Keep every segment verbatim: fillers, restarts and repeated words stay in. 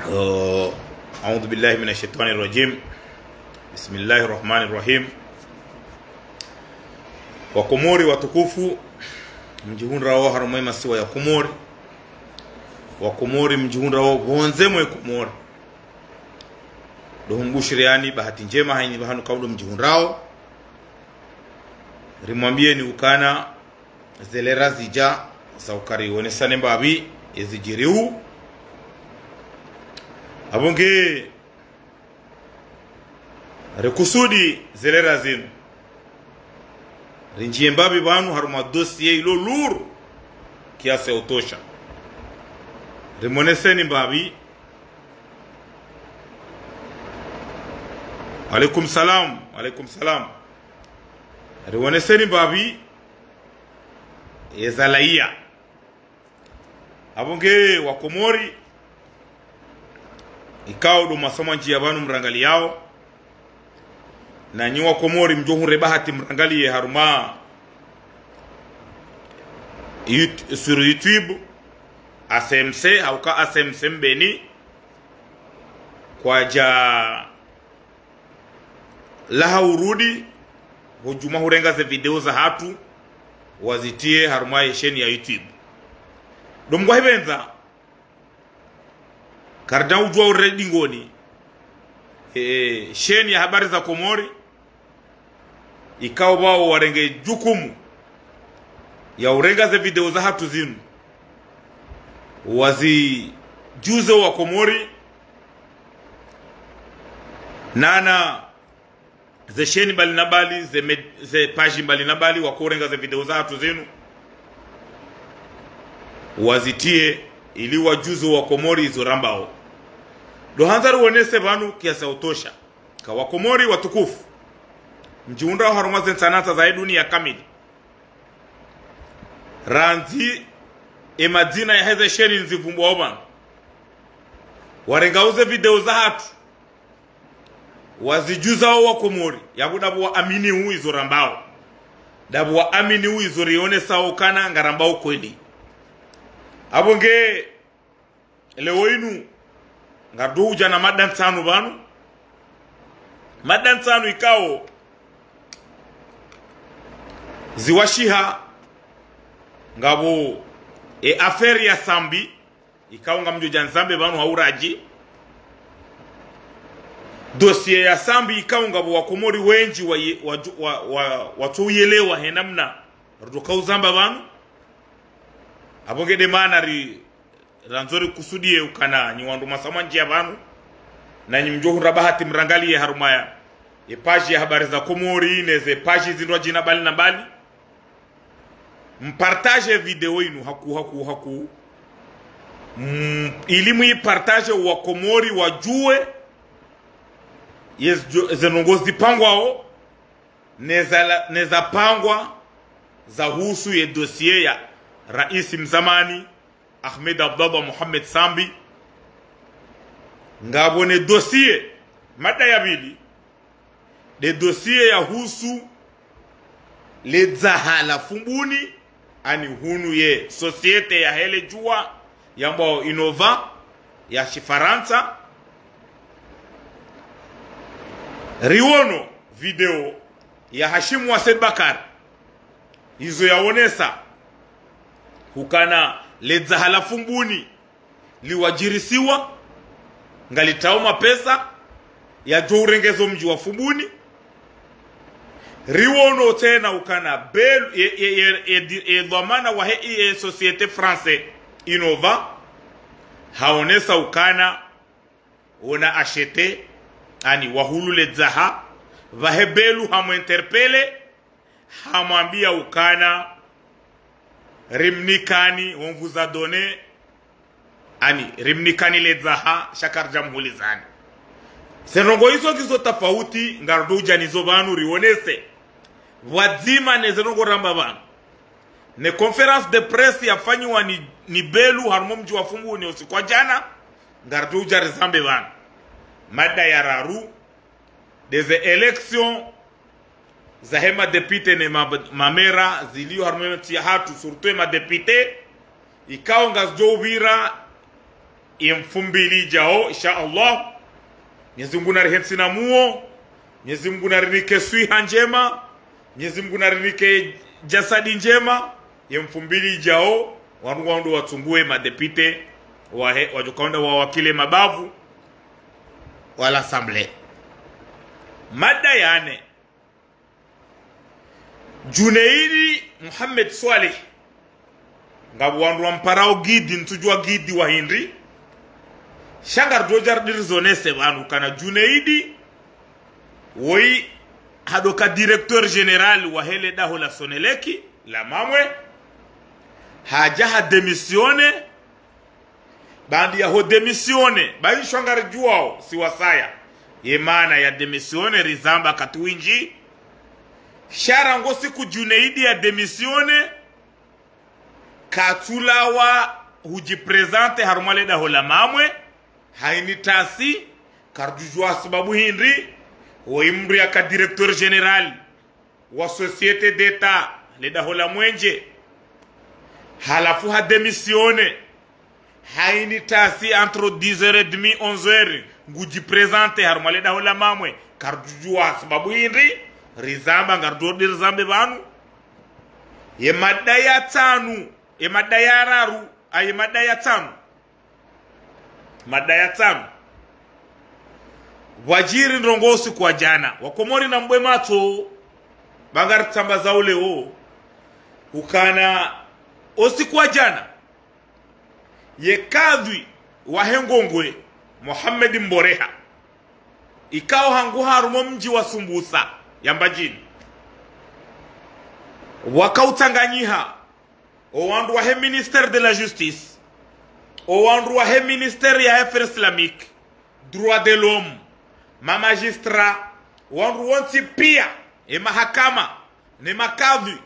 Uh, أعوذ بالله من الشيطان الرجيم. بسم الله الرحمن الرحيم. Wakomori watukufu, mdjihundrao harumwa ye masiwa ya Komori. Wakomori mdjihundrao pvondze mwe Komori. Ndo humbushiriyani bahati ndjema hayina pvahanu kaundo mdjihundrao. Rimwambiyeni ukana ze lera zidja za ukari wonesane mbapvi ezidjiriu. Apvo nge rikusudi ze lera zinu rindjiye mbapvi pvanu harumwa dossier ilo lourd kiasi ya utosha. Rimoneseni mbapvi. Alaikum salam, alaikum salam. Riwoneseni mbapvi ezalawa. Apvo nge Wakomori, ikao ndo mwasamwa ndjiya pvanu mrangaliyao, nanyi Wakomori mdjohundre bahati mrangaliye harumwa Yout-, sur YouTube, A C M C, hauka A C M C Mbeni, kwadja laha urudi, hudjuma hurenga ze video zahatru, wazitiye harumwa ye chaîne ya YouTube. Ndo mngwahipvendza, karidja udjuwa uredi ngoni, e, chaîne ya Habari za Komori, ikao pvao warenge jukumu ya urenga ze video zahatru zinu, wazidjuze Wakomori, nana ze chaîne mbali na mbali, ze med-, ze page mbali na mbali, wakourenga ze video zahatru zinu, wazitiye ili wadjuze Wakomori izo rambao. Ndo handza riwonese pvanu kiasi ya utosha ka Wakomori watukufu, mdjihundrao harumwa ze ntsanantsa za ye duniya kamili, randzi emadzina yaheze chaîne nizivumbuwao pvanu, warengao ze video zahatru, wazidjuzao Wakomori, yapvo ndapvo waaminiwo izo rambao, ndapvo waaminiwo izo rionesao ukana ngarambao kweli. Apvo nge leo inu ngaridjo udja na mada ntsanu pvanu. Mada ntsanu ikao ziwashiha, ngapvo e affaire ya Sambi, ikao ngamdjo dja nizambe pvanu ha uradji. Dossier ya Sambi ikao ngapvo Wakomori wendji wa, wa, wa, wa, watsouyelewa he namna ridjo kauzamba pvanu. Apvo nge nde mana ri, randzo rikusudiye ukana nyi wandru mwasamwa ndjiya pvanu, nanyi mdjohundra bahati mrangaliye harumwa ya, e page ya Habari za Komori, neze page zindru djina mbali na mbali, mpartage video inu haku, haku, haku. Mm, ili muipartage Wakomori wadjuwe, yes, djo-, ze ndrongoo zipangwao, neza la-, neza pangwa zahusu ye dossier ya Raisi mzamani Ahmed Abdallah Mohamed Sambi. Ngapvo ne dossier, mada ya pvili, nde dossier yahusu le dzaha la Fumbuni, ani hunu ye société yahe le djuwa, yambwao Innova, ya Shifarantsa. Riwono video ya Hashim Wassed Bakar, izo yaonesa ukana le dzaha la Fumbuni liwadjirisiwa, ngalitsao mapesa yadjo urengeza o mdji wa Fumbuni. Riwono tsena ukana Belu, ye, ye, ye, ye, ye dhwamana wahe ye société française Innova, haonesa ukana wona acheter, ani wahulu le dzaha, pvahe Belu hamu interpeller, hamwambiya ukana rimnikani, on vous a donné, ani rimnikani le dzaha, sha karidja mhulizani. Ze ndrongoo izo ngizo tafauti, ngaridjo udja nizo pvanu riwonese pvwadzima ne ze ndrongoo ramba pvanu. Ne conférence de presse yafanyiwa ni, ni Belu harumwa o mdji wa Fumbuni usiku wa djana, ngaridjo udja rizambe pvanu. Mada ya raru, nde ze élections zahe madéputés ne ma-, mamera ziliyo harumwa entsi yahatru, surtout e madéputés, ikao ngazidjo upvira Ye mfumbili idjao, insha Allah. Mwenyezi Mungu narihentsi na muo. Mwenyezi Mungu narinike swiha ndjema. Mwenyezi Mungu narinike jasadi ndjema. Ye mfumbili idjao, wanu wandru watsungue madepite, wahe, wadjoka wenda wawakile mabavu wa l'Assemblée. Mada ya nne. Junaidi Mohamed Swaleh. Ngapvo wandru wamparao Gidi, ntsudjua Gidi wa hindri. Sha ngaridjo dja ridjirizonese pvanu ukana Junaidi, woyi hadoka directeur général wahe le daho la Sonelec, la Mamwe. Hadja ha démissionner, baanda yaho démissionner, ba insha Allah ngaridjuao, si wasaya. Ye maana ya démissionner, rizamba wakati windji. Sha rangu siku Junaidi ya démissionner, katsulawa hudjiprésenter harumwa le daho la Mamwe, haini tasi, karidjudjua sababu hindri, woyi mdru yaka directeur général wa Société d'État, le daho la Mwenje. Halafu ha démissionner. Haini tasi entre dix heures et demie, onze heures, ngudjiprésenter harumwa le daho la Mamwe, karidjudjua sababu hindri, rizamba, ngaridjo dja rizambe pvanu. Ye mada ya tsanu, ye mada ya raru, a ye mada ya tsanu. Mada ya tsanu. Pvwadjiri ndrongoo usiku wa djana. Wakomori nambuwe matso, ba ngaritsamba za uleo. Ukana usiku wa djana, ye kadhwi wahe Ngongwe, Mohamed Mboreha, ikao hangu harumwa mdji wa Sumbusa ya Mbadjini, wakautsanganyiha owandru wahe ministère de la justice, owandru wahe ministère ya affaires islamiques, droits de l'homme, ma magistrats, wandru wontsi pia, ye mahakama, ne makadhwi,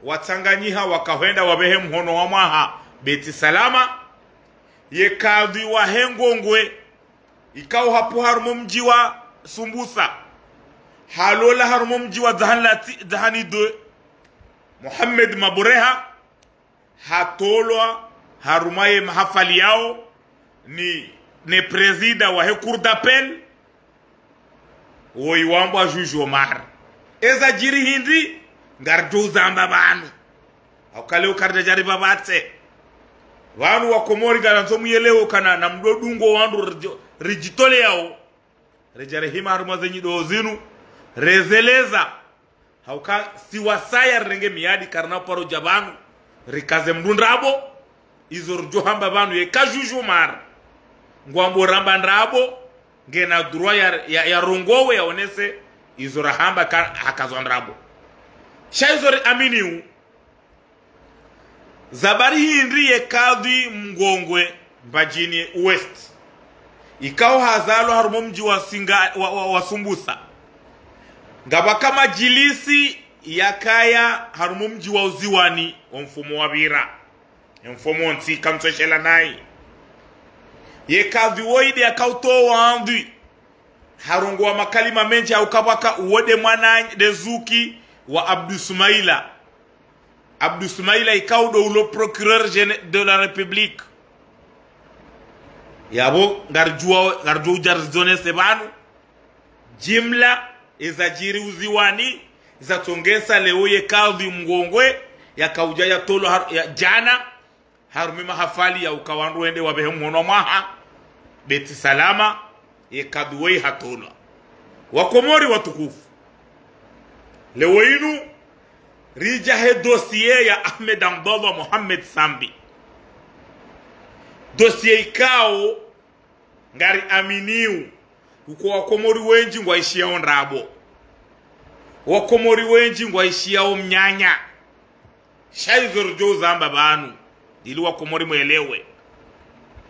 watsanganyiha wakahwenda wapvehe mhono wa mwaha Beti Salama, ye kadhwi wahe Ngongwe, ikao hapvo harumwa mdji wa Sumbusa, halola harumwa mdji wa Dzahani la tsi-, Dzahani deux, Mohamed Maboreha, hatolwa harumwa ye mahafali yao, ni, ne président wahe cour d'appel, woyi wambwa juge Omar. Eza djiri hindri, ngaridjo uzamba pvanu. Hauka leo karidja dja ripvapvatse. Pvanu Wakomori ngarandzo muyelewe ukana namdodungo wandru ridjo-, ridjitoleyao. Redja rehima harumwa ze nyidoo zinu, rezeleza. Hauka si wasaya rirenge miadi karina uparo dja pvanu, rikaze mdru ndrabo, izo ridjo hamba pvanu yeka juge Omar ngwambo ramba ndrabo, ngena droit ya, ya, ya rongowe yaonese, izo rahamba ka, hakazwa ndrabo. Sha izo riaminiu, za bari hindri ye kadhwi Mngongwe Mbadjini Ouest, ikao hazalwa harumwa mdji wa Singa, wa, wa, wa Sumbusa. Ngapvaka madjilisi yakaya harumwa mdji wa Uziwani, wa mfumo wa pvira. Mfumo ntsi kamtsoshela nayi. Ye kadhwi woyi nde yakautowa wandhwi. Harongowa makalima mendji hauka pvwaka uwo nde mwananya nde zuki wa Abdou Soumaïla. Abdou Soumaïla ikao ndo ulo procureur géné-, de la République. Yapvo ngaridjuwa, ngaridjuwa udja rizonese pvanu. Jimla eza djiri Uziwani, zatsongesa leo ye kadhwi Mngongwe, yakaudja yatolwa har-, ya djana, harumwa mahafali ya uka wandru wende wapvehe mhono wa mwaha, Beti Salama, ye kadhwi woyi hatolwa. Wakomori watukufu. Leo inu, ridja he dossier ya Ahmed Abdallah Mohamed Sambi. Dossier ikao, ngariaminiu, uka Wakomori wendji ngwaishiyao ndrabo. Wakomori wendji ngwaishiyao mnyanya. Sha izo ridjo uzamba pvanu, ili Wakomori mwelewe.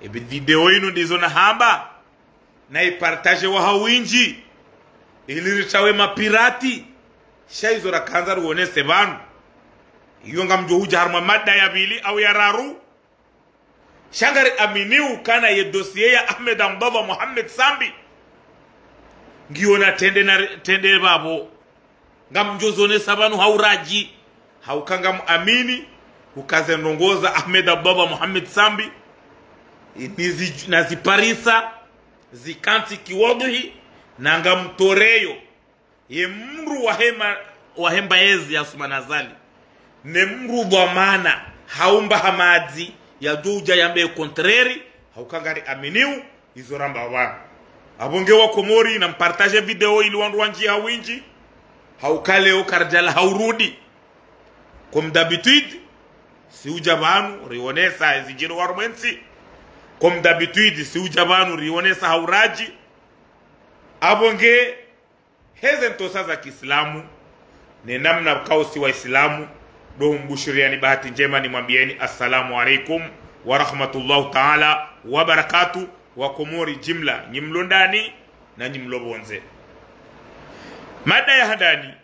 Ebe video inu ndizo nahamba, na ipartage wa hawindji, ili ritawe mapirati. Sha izo rakandza riwonese pvanu. Iyo ngamdjo hudja harumwa mada ya pvili au ya raru. Sha ngariaminiu ukana ye dossier ya Ahmed Abdallah Mohamed Sambi ngiyo na trende na re-, trende pvapvo. Ngamdjo zonesa pvanu ha uradji, hauka ngamuamini, uka ze ndrongoo za Ahmed Abdallah Mohamed Sambi, Nizi-, naziparisa, zikantsi kiwadhwihi, na ngamtoreyo ye mdru wa hema, wa hemba yezi ya Assoumani Azali, ne mdru dhwamana haumba hamadzi yadjo udja yambe contraire, hauka ngari aminiu izo ramba pvanu. Apvo nge wa Komori, na mpartage video ili wandru wandji ha windji, hauka leo karidjala haurudi. Comme d'habitude, si udja pvanu rionesa ezidjiri harumwa entsi. Comme d'habitude, si udja pvanu rionesa hauradji. Apvo nge heze ntrosa za kiislamu, ne namna kausi wa islamu, ndo humbushiriyani bahati ndjema nimwambiyeni assalamu alaikum wa rahmatullahi taala wa barakatuh, wa Komori jimla, nyi mlo ndani na nyi mlo pvondze. Mada ya handani,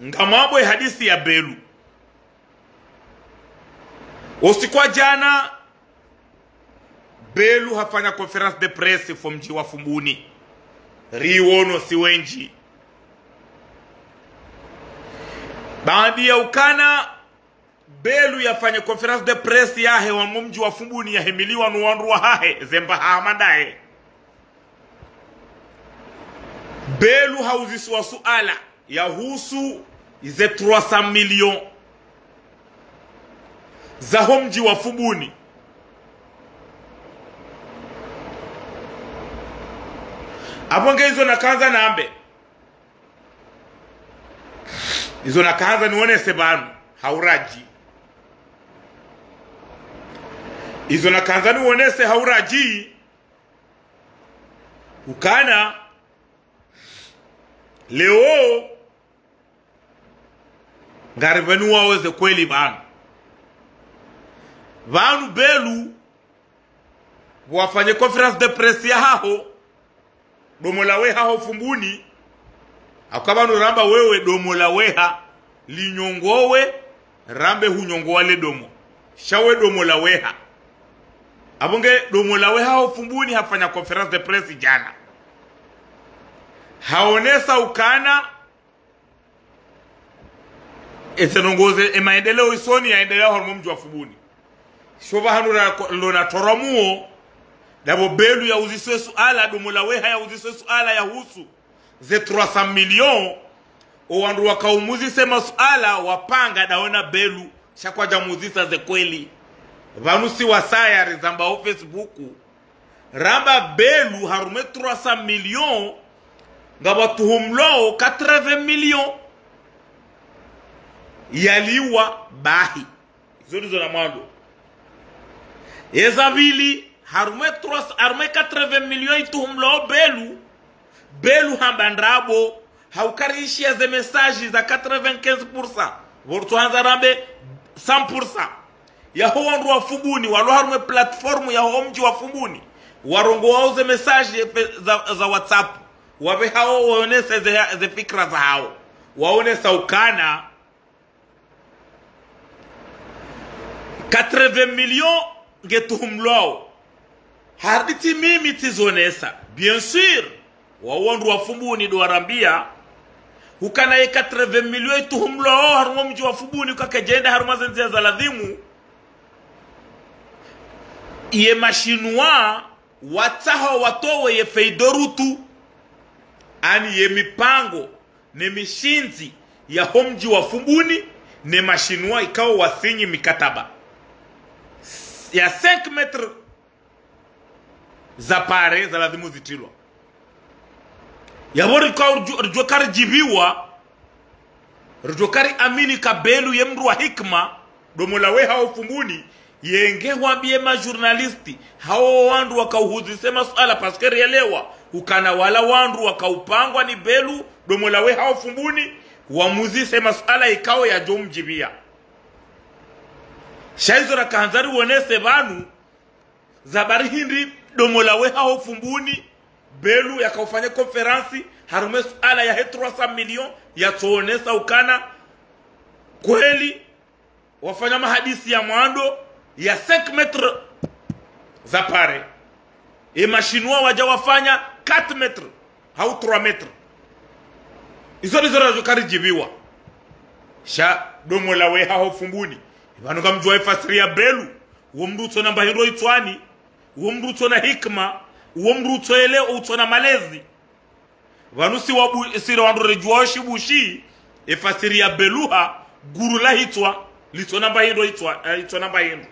ngamwambo ye hadisi ya Belu. Usiku wa djana, Belu hafanya conférence de presse ho mdji wa Fumbuni. Riwono si wendji. Baanda ya ukana Belu yafanye conférence de presse yahe harumwa mdji wa Fumbuni, yahimiliwa no wandru wahahe, zemba hama ndahe. Belu hauziswa suala yahusu ze trois cents millions za ho mdji wa Fumbuni. Apvo nge izo nakandza nambe. Izo nakandza nionese pvanu hauradji. Izo nakandza nionese hauradji. Ukana leo ngari pvanu wawo ze kweli pvanu. Pvanu Belu wafanye conférence de presse yahaho, domo laweha ho Fumbuni. Hauka pvanu ramba wewe domo laweha linyongowe, rambe hunyongowa le domo. Sha we domo laweha. Apvo nge domo laweha ho Fumbuni hafanya conférence de presse djana, haonesa ukana eze ndrongoo ze, e maendeleo isoni yaendelea harumwa mdji wa Fumbuni. Sho pvahanu ra ko-, lona toromuo, ndapvo Belu yauziswe suala, domo laweha yauziswe suala yahusu ze trois cents millions, o wandru wakaumuzise masuala wapanga ndawo na Belu, sha kwadjamuzisa ze kweli. Pvanu si wasaya rizamba ho Facebook, ramba Belu harumwa trois cents millions, ngapvatuhumlwao quatre-vingts millions yaliwa bahi. Izo ndizo na mwando. Eza pvili, harumwa trois, harumwa quatre-vingts millions ituhumlwao Belu, Belu hamba ndrabo, hauka riishiya ze message za quatre-vingt-quinze pour cent, pvo rutsohandza rambe cent pour cent. Yaho wandru wa Fumbuni, walo harumwa plateforme yaho mdji wa Fumbuni, warongowao ze message fe-, za, za WhatsApp, wapvehao waonese ze, ze fikira zahawo. Waonesa ukana quatre-vingts millions nge tuhumlwao. Hardi tsi mimi tsizonesa. Bien sûr, wawo wandru wa Fumbuni ndo warambia ukana ye quatre-vingts millions ituhumlwao harumwa mdji wa Fumbuni, uka kedjenda harumwa ze ndzia za ladhimu. Ye mashinwa watsaha watowe ye feuille de route, ani ye mipango ne mishindzi yaho mdji wa Fumbuni, ne mashinwa ikao wasinyi mikataba ya cinq mètres za pare za ladhimu zitrilwa. Yapvo rikao ridjo-, ridjo karidjibiwa, ridjo kariamini ka Belu ye mdru wa hikima, domo laweha ho Fumbuni, yenge hwambiye ma journaliste, hawo wandru wakauhuzise masuala, parce que rielewa ukana wala wandru wakaupangwa ni Belu, domo laweha ho Fumbuni, wamuzise masuala ikao yadjo mdjibia. Sha izo rakahandza riwonese pvanu, za bari hindri domo laweha ho Fumbuni, Belu yakaufanya conférence, harumwa suala yahe trois cents millions, yatsoonesa ukana kweli wafanya mahadisi ya mwando ya cinq mètres za pare. E mashinwa wadja wafanya quatre mètres hau trois mètres. Izo ndizo radjo karidjibiwa. Sha domo laweha ho Fumbuni, pvanu ngamdjuwa ifasiri ya Belu. Uwo mndru utsona mbahindro itswani, uwo mndru utsona hikima, uwo mndru utsoyelewa, utsona malezi. Pvanu si wabu-, si wandru redjuwao shibushi, efasiri ya Beluha, guru la hitswa, litsona mbahindro itswa, eh, itsona mbahindro.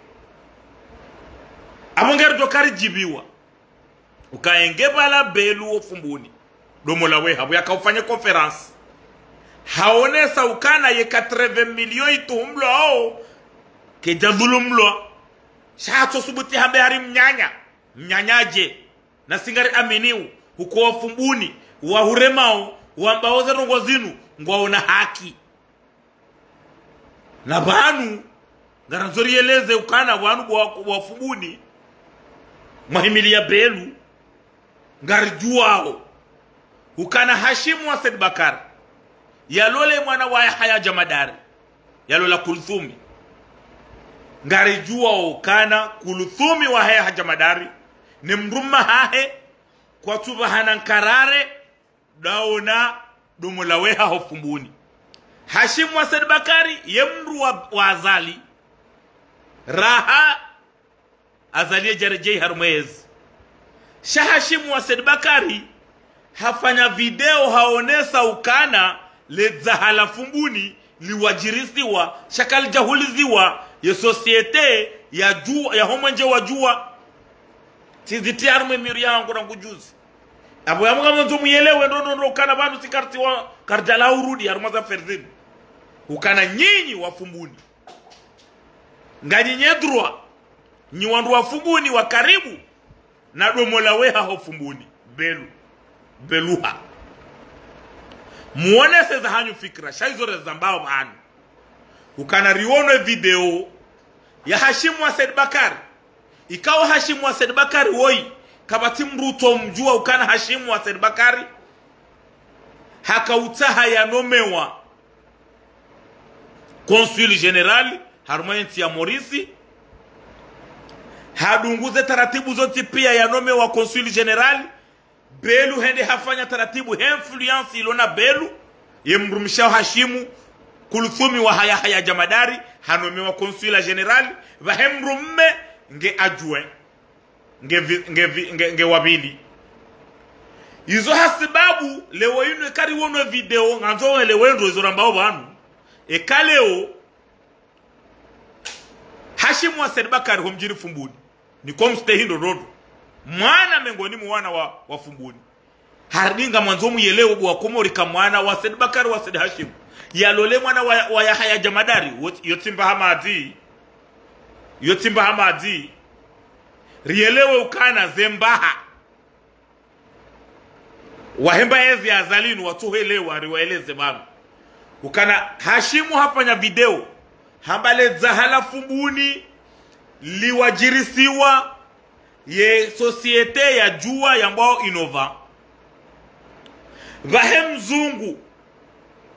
Apvo ngeri ndo karidjibiwa. Uka enge pvala Belu wo Fumbuni. Domo la weha, pvo yaka ufanye conférence. Haonesa ukana ye quatre-vingts millions ituhumlwao, kedja dhulumlwa. Sha hatso subuti hambe hari mnyanya. Mnyanya dje. Na si ngari aminiu, huko wa Fumbuni, wahuremao, wambao ze ndrongoo zinu, ngwaona haki. Na pvanu, ngarandzo riyeleze ukana pvanu pvwa, pvwa Fumbuni, mwahimiliya Belu, ngaridjuwao. Ukana Hashimu wa Said Bakari, yalole mwana wa Yahaya Jamadari, yalola Kulthumi. Ngaridjuwao ukana Kulthumi wa Yahaya Jamadari, ne mdrume hahe, kwatsu pvahana nkarare, ndaona domo la weha ho Fumbuni. Hashimu wa Said Bakari, ye mdru wa, wa Azali. Raha Azali yedjaredjei harumwa ezi. Sha Hashimu wa Said Bakari, hafanya video haonesa ukana ledzaha la Fumbuni liwadjirisiwa, sha kalidjahuliziwa, ye société ya djuwa, ya ho mwenje wa djuwa. Tsi zitria harumwa emiru yangu rangu juzi. Apvo yamwe ngamwandzo muyelewe ndo ndo ndo ukana pvanu si kartsi wa, kardjala urudi harumwa za ferzini. Ukana nyinyi wa Fumbuni. Nganyi nye droit, nyi wandru wa Fumbuni wa karibu, na domo la weha ho Fumbuni, Belu, Beluha. Muonese za hanyu fikira, sha izo rezambao pvanu. Ukana riono video ya Hashimu wa Said Bakari. Ikao Hashimu wa Said Bakari woyi, kapvatsi mdru utso mdjuwa ukana Hashimu wa Said Bakari. Haka utsaha yanomewa consul général, harumwa yentsi ya Maurice. Hadunguze taratibu zontsi pia yanomewa consul général. Belu hende hafanya taratibu he influence ilo na Belu, ye mdrumshe wa Hashimu, Kulthumi wa Yahaya Jamadari, hanomewa consul général, pvahe mdrume nge adjoint. Nge vi-, nge vi-, nge, nge wa pvili. Izo hasibabu, leo inu eka riwono video, ngandzo welewe ndo izo rambao pvanu. Eka leo, Hashimu wa Said Bakari ho mdjini Fumbuni. Ni komstehi ndo ndo ndo. Mwana mengoni mwa wana wa, wa Fumbuni. Hari ngamwandzo muyelewe bo wa Komori ka mwana wa Said Bakari wa Said Hashimu. Yalole mwana wa, wa Yahaya Jamadari, wo-, yo tsi mbaha madzi. Yo tsi mbaha madzi. Riyelewe ukana ze mbaha. Wahe mba ezi ya Azali inu watsuhelewa riwaeleze pvanu. Ukana Hashimu hafanya video. Hamba ledzaha la Fumbuni liwadjirisiwa ye société ya djuwa yambwao Innova. Pvahe mzungu,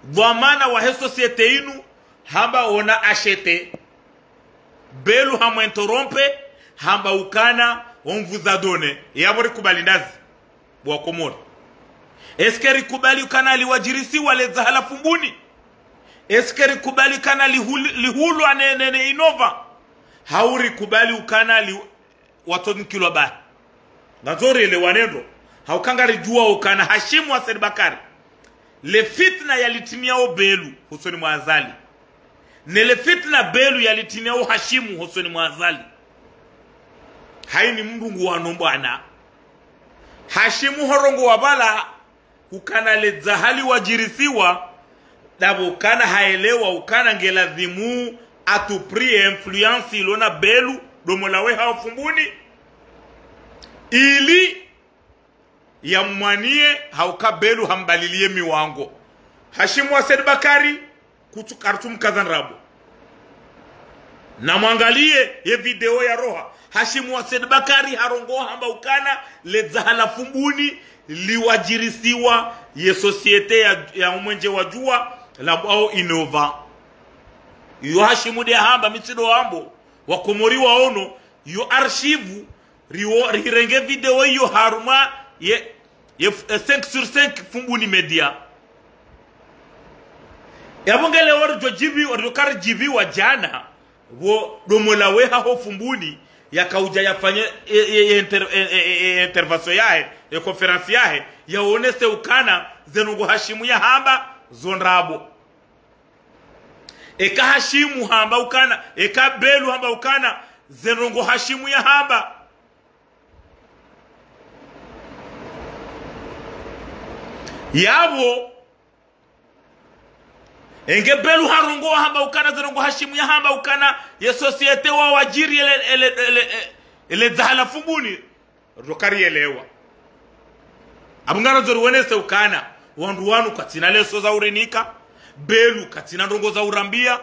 dhwamana wahe société inu, hamba ona acheté. Belu hamwinterrompe, hamba ukana, on vous a donné. Yapvo rikubali ndazi, bo wa Komori. Est-ce que rikubali ukana liwadjirisiwa ledzaha la Fumbuni? Est-ce que rikubali ukana lihul-, lihulwa ne, ne, ne Innova? Hau rikubali ukana li-, watsonikilwa bahi. Ngandzo rielewane ndo. Hauka ngaridjuwao ukana Hashimu wa Said Bakari. Le fitna yalitiniao Belu, hosoni mwa Azali. Ne le fitna Belu yalitiniao Hashimu, hosoni mwa Azali. Haini mdru nguwano mbwana. Hashimu horongowa pvala, ukana ledzaha liwadjirisiwa, ndapvo ukana haelewa ukana ngeladhimu à tout prix ye influence ilo na Belu, domo la weha ho Fumbuni. Ili yamwaniye hauka Belu hambaliliye miwango. Hashimu wa Said Bakari, kutsu-, karitsumkaza ndrabo. Namwangaliye ye video ya roha. Hashimu wa Said Bakari harongowa hamba ukana ledzaha la Fumbuni liwadjirisiwa ye société ya, ya umwenje wa djuwa lambwao Innova. Iyo Hashimu nde hamba mi tsi ndo wambo, wa Komori waono, iyo archive, riwo-, rirenge video iyo harumwa ye, ye f-, eh, cinq sur cinq Fumbuni Media. Yapvo nge leo waridjo djivi, waridjo karidjiviwa djana, Pvo domo la weha ho Fumbuni, yakaudja yafanye e, e, e, inter, e, e, e, e, intervention yahe, e conférence yahe, yaonese ukana ze ndrongoo Hashimu yahamba zo ndrabo. Eka Hashimu hamba ukana, eka Belu hamba ukana, ze ndrongoo Hashimu yahamba. Yapvo, enge Belu harongoa hamba ukana ze ndrongoo Hashimu yahamba ukana ye société wa wadjiri ele, ele, ele, ele, ele dzaha la Fumbuni, ndo karielewa. Apvo ngarandzo riwonese ukana wandru wanu katsina leso za urinika, Belu katsina ndrongoo za urambia,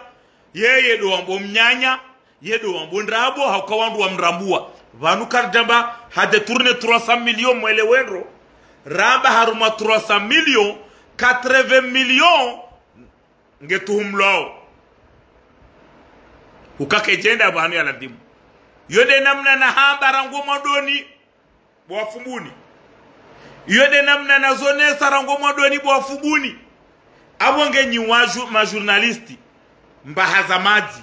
yeye ndo wambo mnyanya, ye ndo wambo ndrabo, hauka wandru wamrambua. Pvanu karidjamba ha détourné trois cents millions mwele wendro, ramba harumwa trois cents millions, quatre-vingts millions nge tuhumlwao. Uka kedjenda pvanu ya ladhimu. Yo nde namna nahamba rangu mwandoni bo wa Fumbuni. Iyo nde namna nazonesa rangu mwandoni bo wa Fumbuni. Apvo nge nyi wa ju, ma journaliste, mbaha za madzi,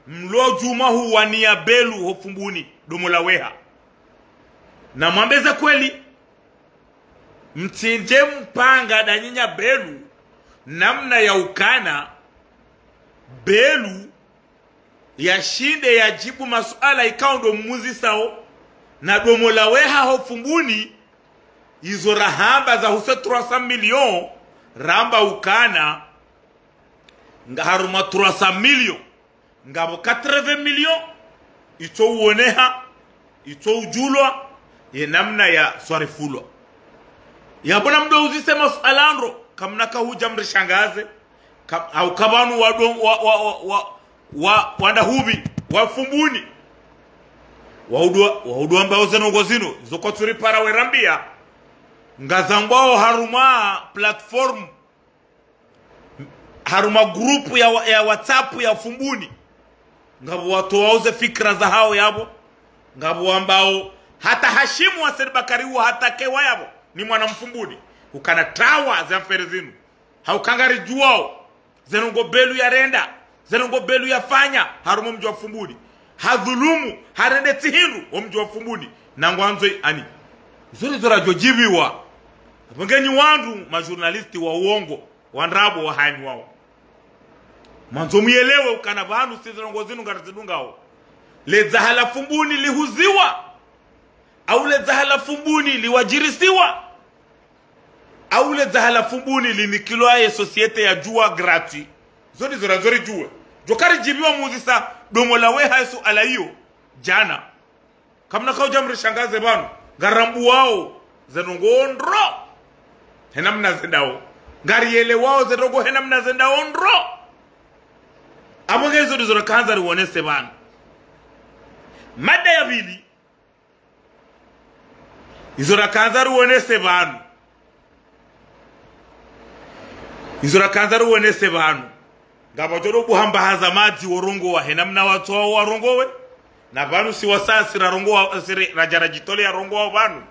mlo djuma huwania Belu ho Fumbuni, domo la weha. Namwambe ze kweli, mtsindje mpanga nda nyinya Belu, namna ya ukana Belu yashinde yadjibu masuala ikao ndo muzisao, na domo la weha ho Fumbuni, izo rahamba za huse trois cents millions, ramba ukana, nga harumwa trois cents millions, ngapvo quatre-vingts millions, itso uoneha, itso udjulwa, ye namna ya swarifulwa. Yapvo namdo uzise masuala ndro, kamna kahudja mrishangaze, ka, hauka pvanu wado, wa, wa, wa, wa, wa, wandahupvi, wa Fumbuni. Waudwa, waudwa mbao ze ndrongoo zinu, zo kwatsuripara werambia. Ngazambwao harumwa plateforme, harumwa groupe ya, wa- ya WhatsApp ya Fumbuni. Ngapvo watoao ze fikira zahao yapvo. Ngapvo wambao hata Hashimu wa Said Bakari uwo hata kewa yapvo. Ni mwana Mfumbuni. Ukana tawa ze affaire zinu. Hauka ngaridjuwao ze ndrongoo Belu yarenda, ze ndrongoo Belu yafanya, harumwa mdji wa Fumbuni. Hadhulumu, harende tsi hindru, wo mdji wa Fumbuni. Na ngwandzo ani. Zori zora djodjibiwa. Apvo nge nyi wandru, ma journaliste wa uongo, wa ndrabo wa hayani wao. Mwandzo muyelewe ukana pvanu si ze ndrongoo zinu ngarizidungao. Le dzaha la Fumbuni lihuziwa. Au le dzaha la Fumbuni liwadjirisiwa. Au le dzaha la Fumbuni linikilwa ye société ya djuwa gratuit. Zodi zora zori djuwe. Djo karidjibiwa muzisa domo la weha ye suala iyo. Djana. Kamna kaudja mrishangaze pvanu. Ngarambuwao ze ndrongoo ndro. He namna zendao. Ngarielewao ze ndrongoo he namna zendao ndro. Apvo nge izo ndizo rakandza riwonese pvanu. Mada ya pvili. Izo rakandza riwonese pvanu. Izo rakandza riwonese pvanu. Ngapvo djodo buha mbaha za madzi worongowa he namna watsoao warongowe. Na pvanu si wasasi rarongowa, siri radja radjitole yarongowa pvanu.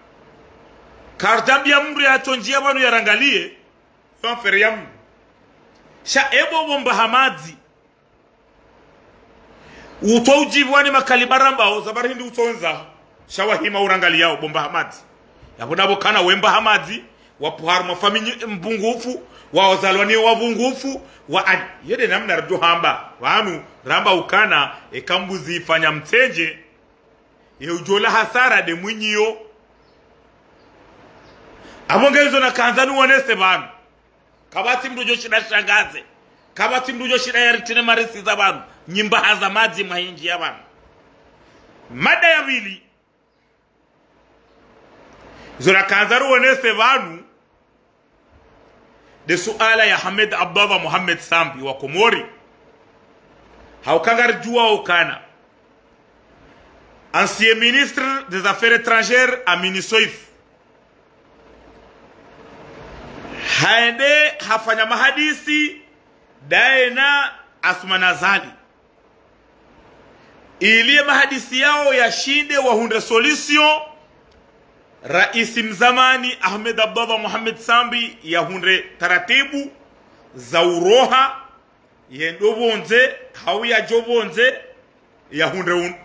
Karidjambia mndru yatsondjia pvanu yarangalie. Yo affaire ya mndru. Sha ebo bo mbaha madzi. Utso udjibiwa ni makalima rambao, za bari hindri utsondza, sha wahima urangaliyao, bo mbaha madzi. Yapvo ndapvo kana we mbaha madzi, wapvo harumwa famiyi mbungufu, waozalwa ni wabungufu, wa ani. Yo nde namna ridjo hamba, pvanu, ramba ukana, eka mbuzi ifanya mtsendje, ye udjola hasara nde mwinyi yo. Apvo nge izo nakandza niwonese pvanu. Kapvatsi mndru djoshinda shangaze. Kapvatsi mndru djoshinda yaritrine marisi za pvanu. Nyi mbaha za madzi mwahindji ya pvanu. Mada ya pvili. Zo rakandza riwonese pvanu. Nde suala ya Ahmed Abdallah Mohamed Sambi wa Komori. Hauka ngaridjuwao ukana. Ancien ministre des Affaires étrangères Amine Soif. Haende hafanya mahadisi ndaye na Assoumani Azali. Ili ye mahadisi yao yashinde wahundre solution, raisi mzamani Ahmed Abdallah Mohamed Sambi yahundre taratibu za uroha, yende pvondze, hau yadje pvondze, yahundre un-,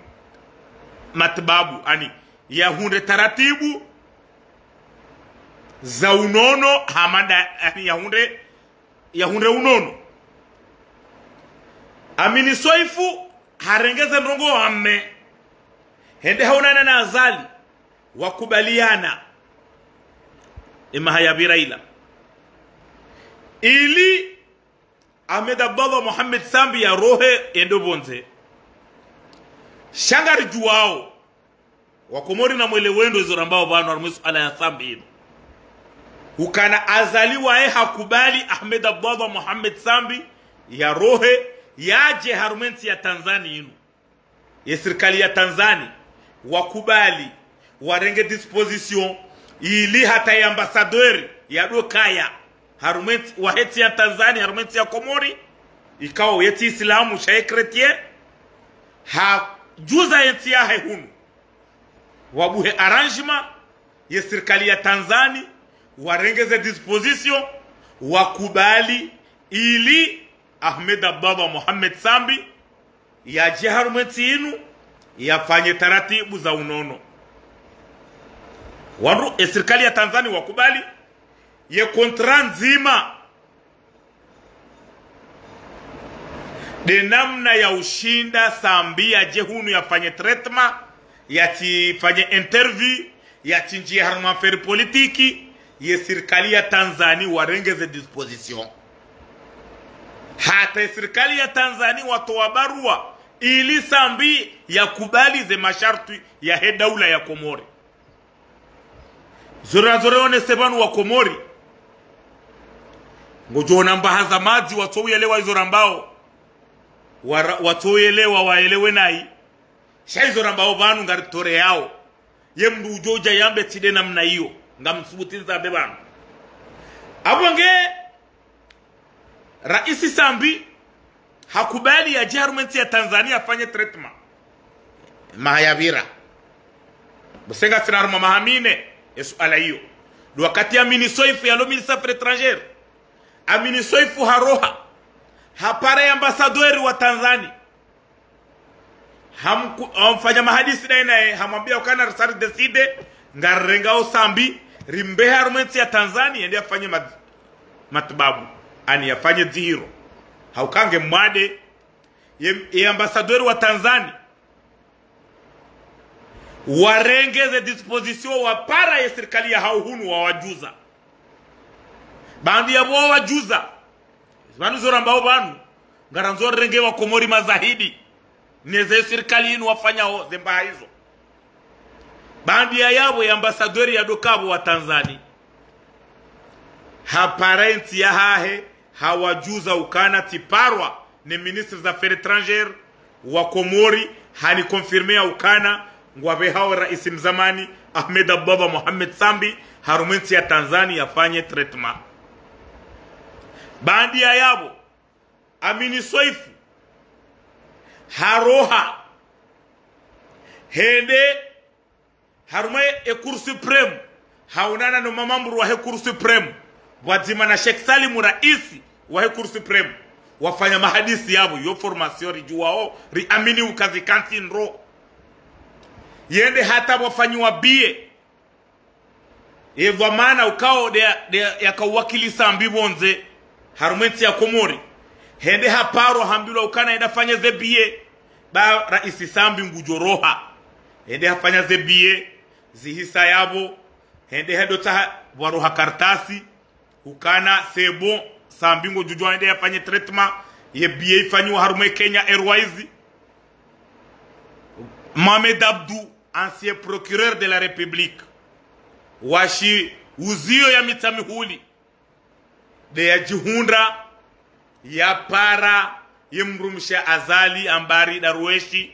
matibabu, ani, yahundre taratibu za unono, hamada, ani, yahundre, yahundre unono. Amini Soifu harenge ze ndrongoo hamme, hende haonana na Azali, wakubaliana, emaha yapvira ila, ili Ahmed Abdallah Mohamed Sambi yarohe yende pvondze. Sha ngaridjuwao, Wakomori namwelewe ndo izo rambao pvanu harumwa ye suala ya Sambi inu, ukana Azali waye hakubali Ahmed Abdallah Mohamed Sambi yarohe, yadje harumwa ye ntsi ya Tanzani inu. Ye sirikali ya Tanzani wakubali, warenge disposition ili hata ye ambassadeur yadokaya harumwa ye ntsi, wahe ntsi ya Tanzani harumwa ye ntsi ya Komori, ikao ye tsi Islamu sha ye chrétien, hadjuza ye ntsi yahe hunu, wabuhe arrangement, ye sirikali ya Tanzani warenge ze disposition, wakubali ili Ahmed Abdallah Mohamed Sambi yadje harumwa ye ntsi inu, yafanye taratibu za unono. Wandru, e sirikali ya Tanzani wakubali, ye contrat ndzima, nde namna ya ushinda Sambi yadje hunu yafanye traitement, yatsifanye interview, yatsindjiye harumwa affaire politique, ye sirikali ya Tanzani warenge ze disposition. Hata ye sirikali ya Tanzani watowa barua ili Sambi yakubali ze masharti yahe daula ya Komori. Zo ra, zo rionese pvanu Wakomori, ngodjo ona mbaha za madzi watsouyelewa izo rambao, wara, watsouyelewa waelewe nayi. Sha izo rambao pvanu ngaritoleyao. Ye mndru udjo udja yambe tsi nde namna iyo, ngamsubuti nizambe pvanu. Apvo nge Raisi Sambi hakubali yadje harumwa ye ntsi ya Tanzania yafanye traitement. Maha yapvira. Busenga sina harumwa maha mine, ye suala iyo. Ndo wakati Amini Soifu yalo ministre affaires étrangères. Amini Soifu haroha, hapara ye ambassadeur wa Tanzani. Hamku-, hamfanya mahadisi naye, naye hamwambia ukana risa ridécidé, ngarirengao Sambi, rimbehe harumwa ye ntsi ya Tanzani, yende yafanye mat-, matibabu, ani yafanye dzihiro. Hauka nge mwade, ye, ye ambassadeur wa Tanzani, warenge ze disposition, wapara ye sirikali yahao hunu wawadjuza. Baanda yapvo wawadjuza. Pvanu zo rambao pvanu, ngarandzo rirenge Wakomori mazahidi, neze sirikali inu wafanyao ze mbaha izo. Baanda yapvo ye ambassadeur yadoka pvo wa Tanzani, hapara ye ntsi yahahe, hawadjuza ukana tsiparwa ne ministre za affaires étrangères wa Komori, hani confirmé ya ukana ngwapvehao raisi mzamani Ahmed Abdallah Mohamed Sambi harumwa ye ntsi ya Tanzania yafanye traitement. Baanda yapvo, Amini Soifu haroha, hende harumwa ye Cour suprême, haonana no mamambru wahe Cour suprême, pvwadzima na Sheikh Salim, raisi wahe Cour suprême, wafanya mahadisi yapvo, yo information ridjuwao, riamini uka zika ntsi ndro. Yende hata pvwafanyiwa billet, ye dhwamana ukao nde, nde yakauwakili Sambi pvondze harumwa ye ntsi ya Komori, hende haparwa hambilwa ukana yende yafanye ze billet. Ba raisi Sambi ngudjo roha. Hende hafanya ze billet, zihisa yapvo, hende hadotsaha pvwaroha kartasi ukana c'est bon, Sambi ngudjo udjuwa yende yafanye traitement, ye billet ifanyiwa harumwa ye Kenya Airways. Mohamed Abdou, ancien procureur de la République, washi uziyo ya Mitsamihuli, nde yadjihundra yapara ye mdrumshe Azali Ambari Darweshi,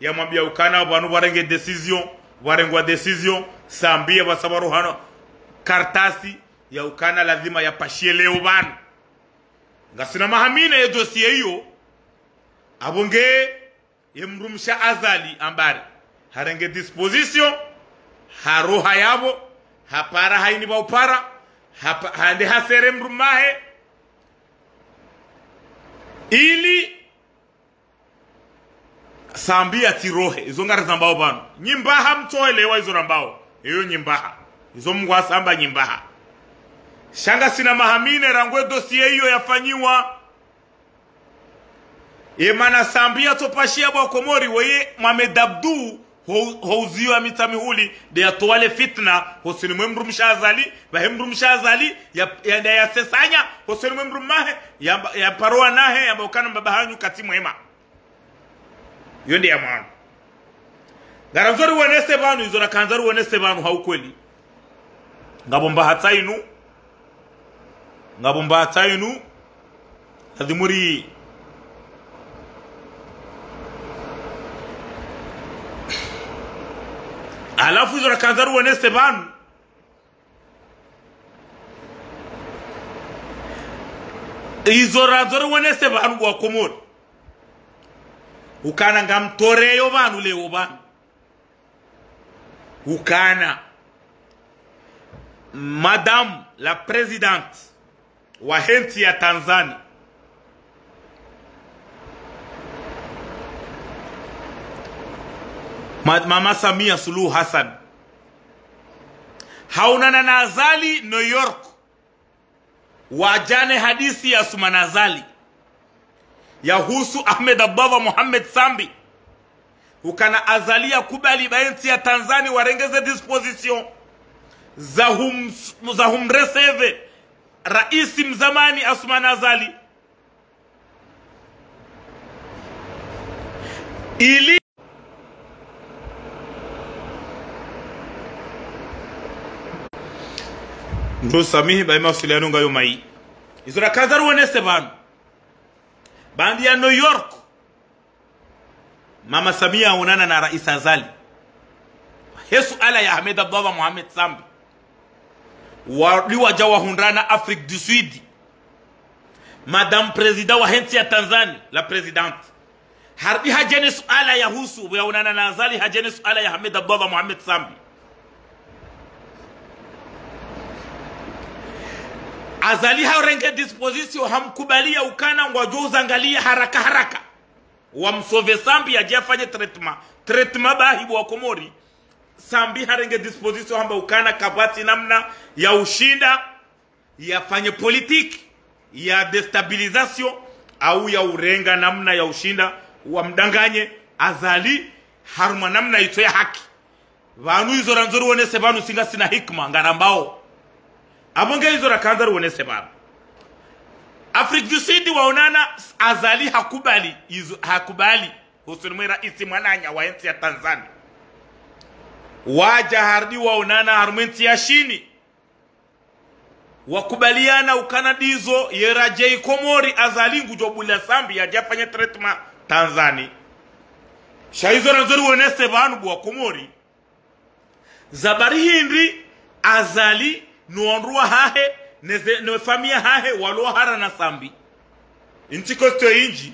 yamwambia ukana pvanu pvwarenge décision, pvwarengwa décision, Sambi yapvasa pvwaroha kartasi ya ukana lazima yapashiye leo pvanu. Ngasina maha mine ye dossier iyo, apvo nge ye mdrumshe Azali Ambari harenge disposition, haroha yapvo, hapara hayini pvwa upara, hapa-, hande hasere mdrumahe, ili Sambi yatsirohe, izo ngarizambao pvanu. Nyimbaha mtsoelewa izo rambao. Iyo nyimbaha. Izo Mngu asamba nyimbaha. Sha ngasina maha mine rangu e dossier iyo yafanyiwa. Ye mana Sambi yatsopashia bo wa Komori, weye Mohamed Abdou, ho, ho uziyo ya Mitsamihuli, nde yatowa le fitna hosoni mwe mdrumshe Azali, pvahe mdrumshe Azali, ya, ya, ya, yasesanya hosoni mwe mdrumme wahe, ya, ya paro wanahe, yamba ukana mbaba hanyu katsi mwema. Iyo nde ya mwano. Ngarandzo riwonese pvanu, izo rakandza riwonese pvanu ha ukweli. Ngapvo mbahatsa inu. Ngapvo mbahatsa inu. Ladhimu ri. Halafu izo rakandza riwonese pvanu. Izo randzo riwonese pvanu bo wa Komori. Ukana ngamtoreyo pvanu leo pvanu. Ukana Madame la Présidente wahe ntsi ya Tanzanie, Ma-, Mama Samia Suluhu Hassan, haonana na Azali New York. Wadja ne hadisi ya Assoumani Azali, yahusu Ahmed Abdallah Mohamed Sambi. Ukana Azali yakubali ba entsi ya Tanzanie warenge ze disposition za hum-, za humrecevoir raisi mzamani Assoumani Azali. Ili ndo samihi, ba ye mawasiliano ngayo mayi. Izo rakandza riwonese pvanu. Baanda ya New York, Mama Samia haonana na Rais Azali. He suala ya Ahmed Abdallah Mohamed Sambi. Warudi wadja wahundrana Afrique du Sud. Madame Président wahe ntsi ya Tanzanie, la Présidente, harudi hadja ne suala yahusu, yaonana na Azali, hadja ne suala ya Ahmed Abdallah Mohamed Sambi. Azali harenge disposition, hamkubalia ukana ngwadjo uzangalia haraka haraka, wamsauver Sambi yadje yafanye traitement. Traitement bahi bo wa Komori. Sambi harenge disposition hamba ukana kapvatsi namna ya ushinda yafanye politique ya déstabilisation au ya urenga namna ya ushinda wamdanganye Azali harumwa namna itso ya haki. Pvanu izo randzo riwonese pvanu si ngasina hikima ngarambao. Apvo nge izo rakandza riwonese pvanu. Afrique du Sud waonana, Azali hakubali, izo, hakubali hosoni mwe raisi mwananya wa entsi ya Tanzanie. Wadja harudi waonana harumwa entsi ya Shini. Wakubaliana ukana ndizo ye radjei Komori, Azali ngudjo bulia Sambi yadje yafanye traitement Tanzanie. Sha izo randzo riwonese pvanu bo wa Komori. Za bari hindri Azali no wandru wahahe, ne ze, ne famiyi yahahe, walo wahara na Sambi. Intsi question indji.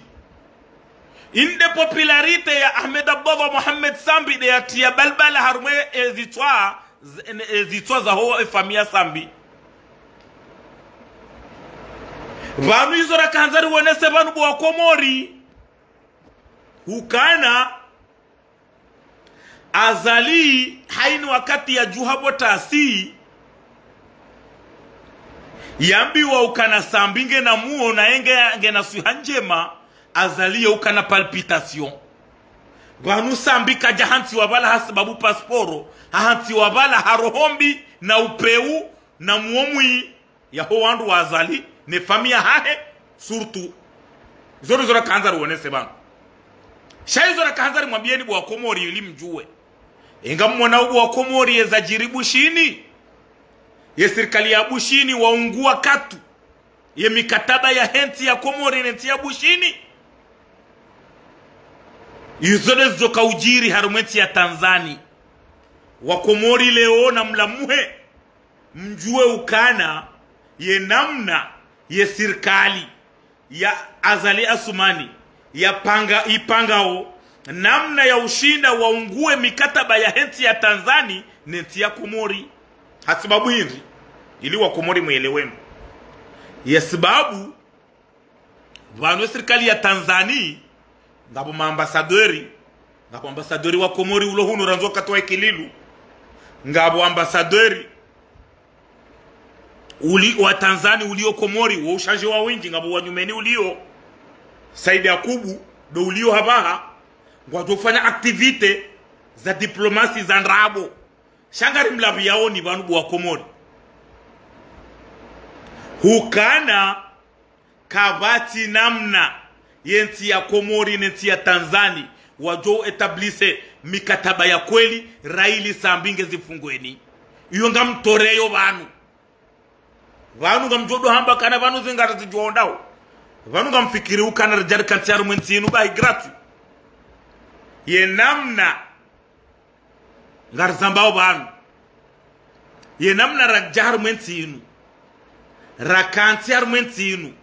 Inde popularité ya Ahmed Abdallah Mohamed Sambi nde yatria balbala harumwa ezitswa, z-, ne, ezitswa zaho e famiyi ya Sambi. Pvanu izo rakandza riwonese pvanu bo wa Komori. Ukana Azali, hayini wakati yadjuha bo tasi, yambiwa ukana Sambi ngena muo na yenge ngena swiha ndjema, Azali ye ukana palpitation. Pvanu Sambi kadja hantsiwa pvala hasibabu pasporo, hahantsiwa pvala ha roho mbi na upeu na muo mwi yaho wandru wa Azali, ne famiyi yahahe, surtout. Izo ndizo rakandza riwonese pvanu. Sha izo rakandza rimwambieni bo wa Komori ili mdjuwe. Enga mwona bo wa Komori yeza djiri Bushini. Ye sirikali ya Bushini waungua katu ye mikataba yahe ntsi ya Komori ne ntsi ya Bushini. Izo nde zidjoka udjiri harumwa entsi ya Tanzanie. Wa Komori leo na mlamuhe. Mdjuwe ukana ye namna ye sirikali ya Azali Assoumani yapanga, ipangao namna ya ushinda waungue mikataba yahe ntsi ya Tanzanie ne ntsi ya Komori. Hasibabu hindri? Ili wa Komori mweleweno. Ye sibabu pvanu ye sirikali ya Tanzanie, ngapvo ma ambassadeurs, Ngapvo ambassadeur wa Komori ulo hunu randzi wakati wa Ikililu. Ngapvo ambassadeur uli, wa Tanzani ulio Komori, wo ushaje wa winji, ngapvo wa nyumeni ulio. Said Yakubu, ndo ulio hapvaha, ngwadjo fanya activité za diplomasi za ndrabo. Sha ngari mlapvi yaoni pvanu bo wa Komori. Hukana kapvatsi namna ye ntsi ya Komori ne ntsi ya Tanzani wadjo établir mikataba ya kweli, raili Sambi nge zifungweni. Iyo ngamtoreyo pvanu. Pvanu ngamdjo do hamba kana pvanu zingara zidjondao. Pvanu ngamfikiri ukana ridjari kantsi harumwe ntsi inu bahi gratuit. Ye namna ngarizambao pvanu. Ye namna radja harumwe ntsi inu. Rakantsi harumwe ntsi inu.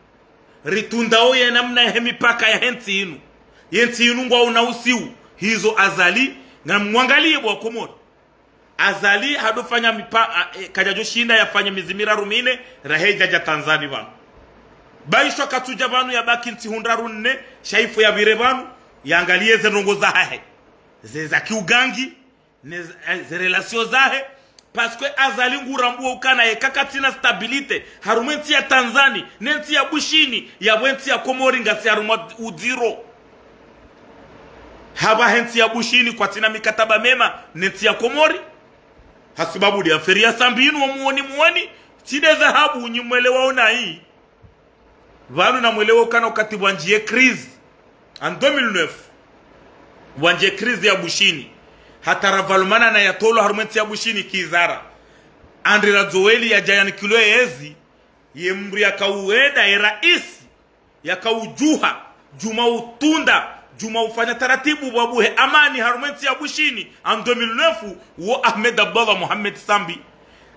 Ritundao ye namna yahe mipaka yahe ntsi inu. Ye ntsi inu ngwauna usiu. Hizo Azali, ngamwangaliye bo wa Komori. Azali hadofanya mipa-, a, e, kadjadjo shinda yafanye mezi miraru mine, rahe djadja Tanzani pvanu. Baishwa katsudja pvanu yabaki ntsihu ndraru nne, sha ifo yapvire pvanu, yangaliye ze ndrongo zahahe. Ze za kiugangi, ne z-, eh, ze relation zahe, parce que Azali ngurambuo ukana yeka katsina stabilité, harumwe ntsi ya Tanzani, ne ntsi ya Bushini, yapvo ntsi ya Komori ngasi harumwa udziro. Hapvahe ntsi ya Bushini kwatsina mikataba mema, ne ntsi ya Komori. Hasibabu de affaire ya Sambi inu wa muoni muoni, tsi de dhahabu nyi mwelewao nayi. Pvanu namwelewe ukana wakati pvwandjiye crise, en deux mille neuf, pvwandjiye crise ya Bushini. Hata rapvalumana na yatolwa harumwe ntsi ya Bushini kizara. Andry Rajoelina yadja yanikilwe yezi, ye mndru yakauwenda ye raisi, yakaudjuha, djuma utunda, djuma ufanya taratibu pvwabuhe amani harumwe ntsi ya Bushini, en deux mille neuf, wo Ahmed Abdallah Mohamed Sambi.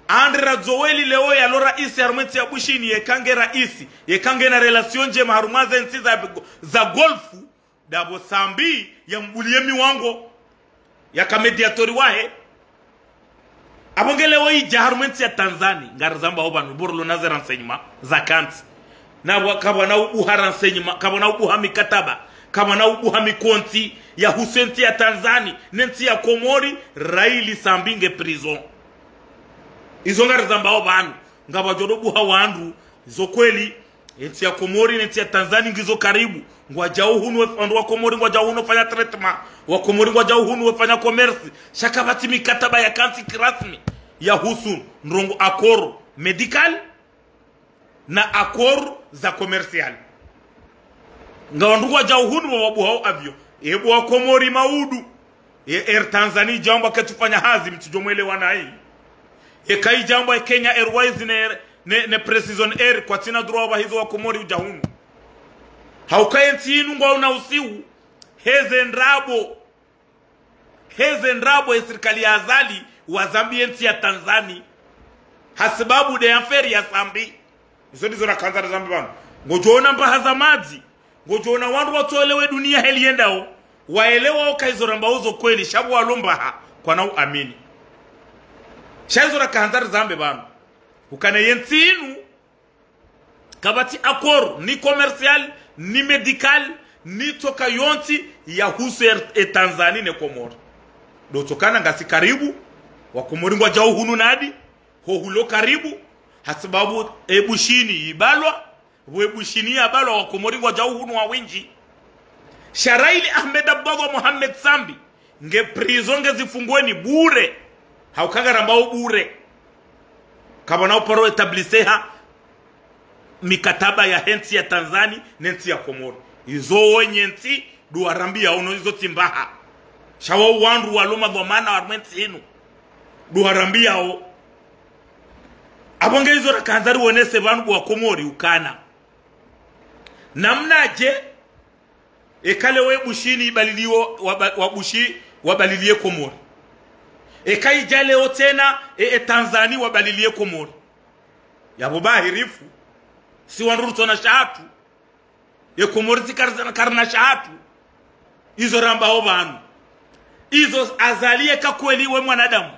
Andry Rajoelina leo yalo raisi harumwe ntsi ya Bushini, yeka nge raisi, yeka ngena relation ndjema harumwa ze ntsi za, za Golfu, dapvo Sambi yambuliye miwango, yaka médiateur wahe. Apvo nge leo idja harumwe ntsi ya Tanzani, ngarizambao pvanu, bo rilo na ze renseignement, za kantsi. Na pvwa-, kapvwana ubuha renseignement, kapvwana ubuha mikataba, kapvwana ubuha mikontsi, yahusu ye ntsi ya Tanzani, ne ntsi ya Komori, raili Sambi nge prison. Izo ngarizambao pvanu, ngapvwadjo do buha wandru, zo kweli, ye ntsi ya Komori, ne ntsi ya Tanzani ngizo karibu, ngwadjao hunu we-, wandru wa Komori ngwadjao hunu wafanya traitement, wa Komori ngwadjao hunu wafanya commerce, sha kapvatsi mikataba ya kantsi kirasmi, yahusu, ndrongo accord médical, na accord za commercial. Nga wandru ngwadjao hunu wawabuhao avion. Ebo wa Komori maudu. Ye Air Tanzania idjambwa ketsufanya hazi mtsidjo mwelewa nayi. Yeka idjambwa ye Kenya Airways ne, ne, ne Precision Air kwatsina droit wapvahizo wa Komori udja hunu. Hauka ye ntsi inu ngwauna usiu. Heze ndrabo. Heze ndrabo ye sirikali ya Azali wazambiye ntsi ya Tanzani. Hasibabu de affaire ya Sambi. Izo ndizo rakandza rizambe pvanu. Ngodjoona mbaha za madzi. Ngodjoona wandru watsoelewe dunia heli yendao. Waelewao uka izo rambao zo kweli, sha pvo walo mbaha, kwana uamini. Sha izo rakandza rizambe pvanu. Ukana ye ntsi inu, kapvatsi accord, ni commercial, ni médical, ni tsoka yontsi yahusu ye, ye Tanzanie ne Komori. Do tsokana ngasi karibu, wa Komori ngwadjao hunu nadi, ho hulo karibu, hasibabu e Bushini ibalwa, pvwe Bushini yabalwa wa Komori ngwadjao hunu wawindji. Sha raili Ahmed Abdallah Mohamed Sambi, nge prison nge zifungweni bure. Hauka ngarambao bure. Kapvwana uparo établir ha mikataba yahe ntsi ya Tanzanie ne ntsi ya Komori. Izo wenye ntsi, ndo warambiyao no izo tsi mbaha. Sha wao wandru walo madhwamana harumwe ntsi inu. Ndo warambiyao. Apvo nge izo rakandza riwonese pvanu bo wa Komori ukana. Namnadje, eka leo e Bushini ibaliliwo, waba-, wa Bushi, wabaliliye Komori. Eka idja leo tsena, e, e Tanzanie wabaliliye Komori. Yapvo bahi rifu, si wandru rutsona shahatru. Ye Komori tsi kar-, karina shahatru. Izo rambao pvanu. Izo Azali yeka kweli we mwanadamu.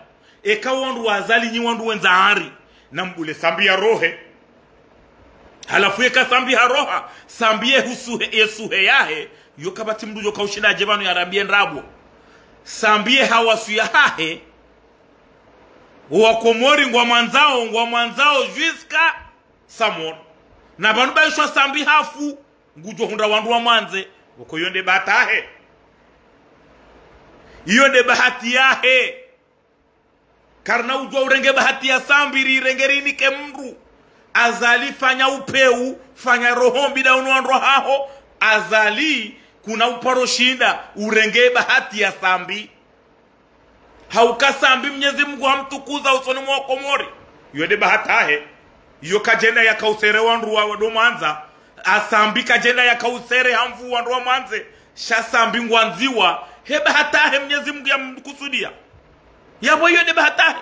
Eka wandru wa Azali nyi wandru wendza hari. Nambule Sambi yarohe. Halafu yeka Sambi haroha. Sambi ye husuhe, ye suhe yahe. Yo kapvatsi mndru djo kaushinda adje pvanu yarambiye ndrabo. Sambi ye hawasu yahahe, wa Komori ngwamwandzao, ngwamwandzao jusqu'à sa mort. Na pvanu pvahishwa Sambi hafu, ngudjo hundra wandru wamwandze, pvoko iyo nde bahati yahe. Iyo nde bahati yahe. Karina udjuwa urenge bahati ya Sambi, rirenge rinike mndru. Azali, fanya upvewu, fanya roho mbi nda unu wandru wahaho. Azali, kuna uparo shinda urenge bahati ya Sambi. Hauka Sambi Mnyezi Mungu hamtukuza usoni mwa Komori. Iyo nde bahati yahe. Iyo kadjenda yakausere wandru wa, wado mwandza. A Sambi kadjenda yakausere hamvu wandru wamwandze. Sha Sambi ngwandziwa. He bahati yahe Mnyezi Mungu yamkusudia. Yapvo iyo nde bahati yahe.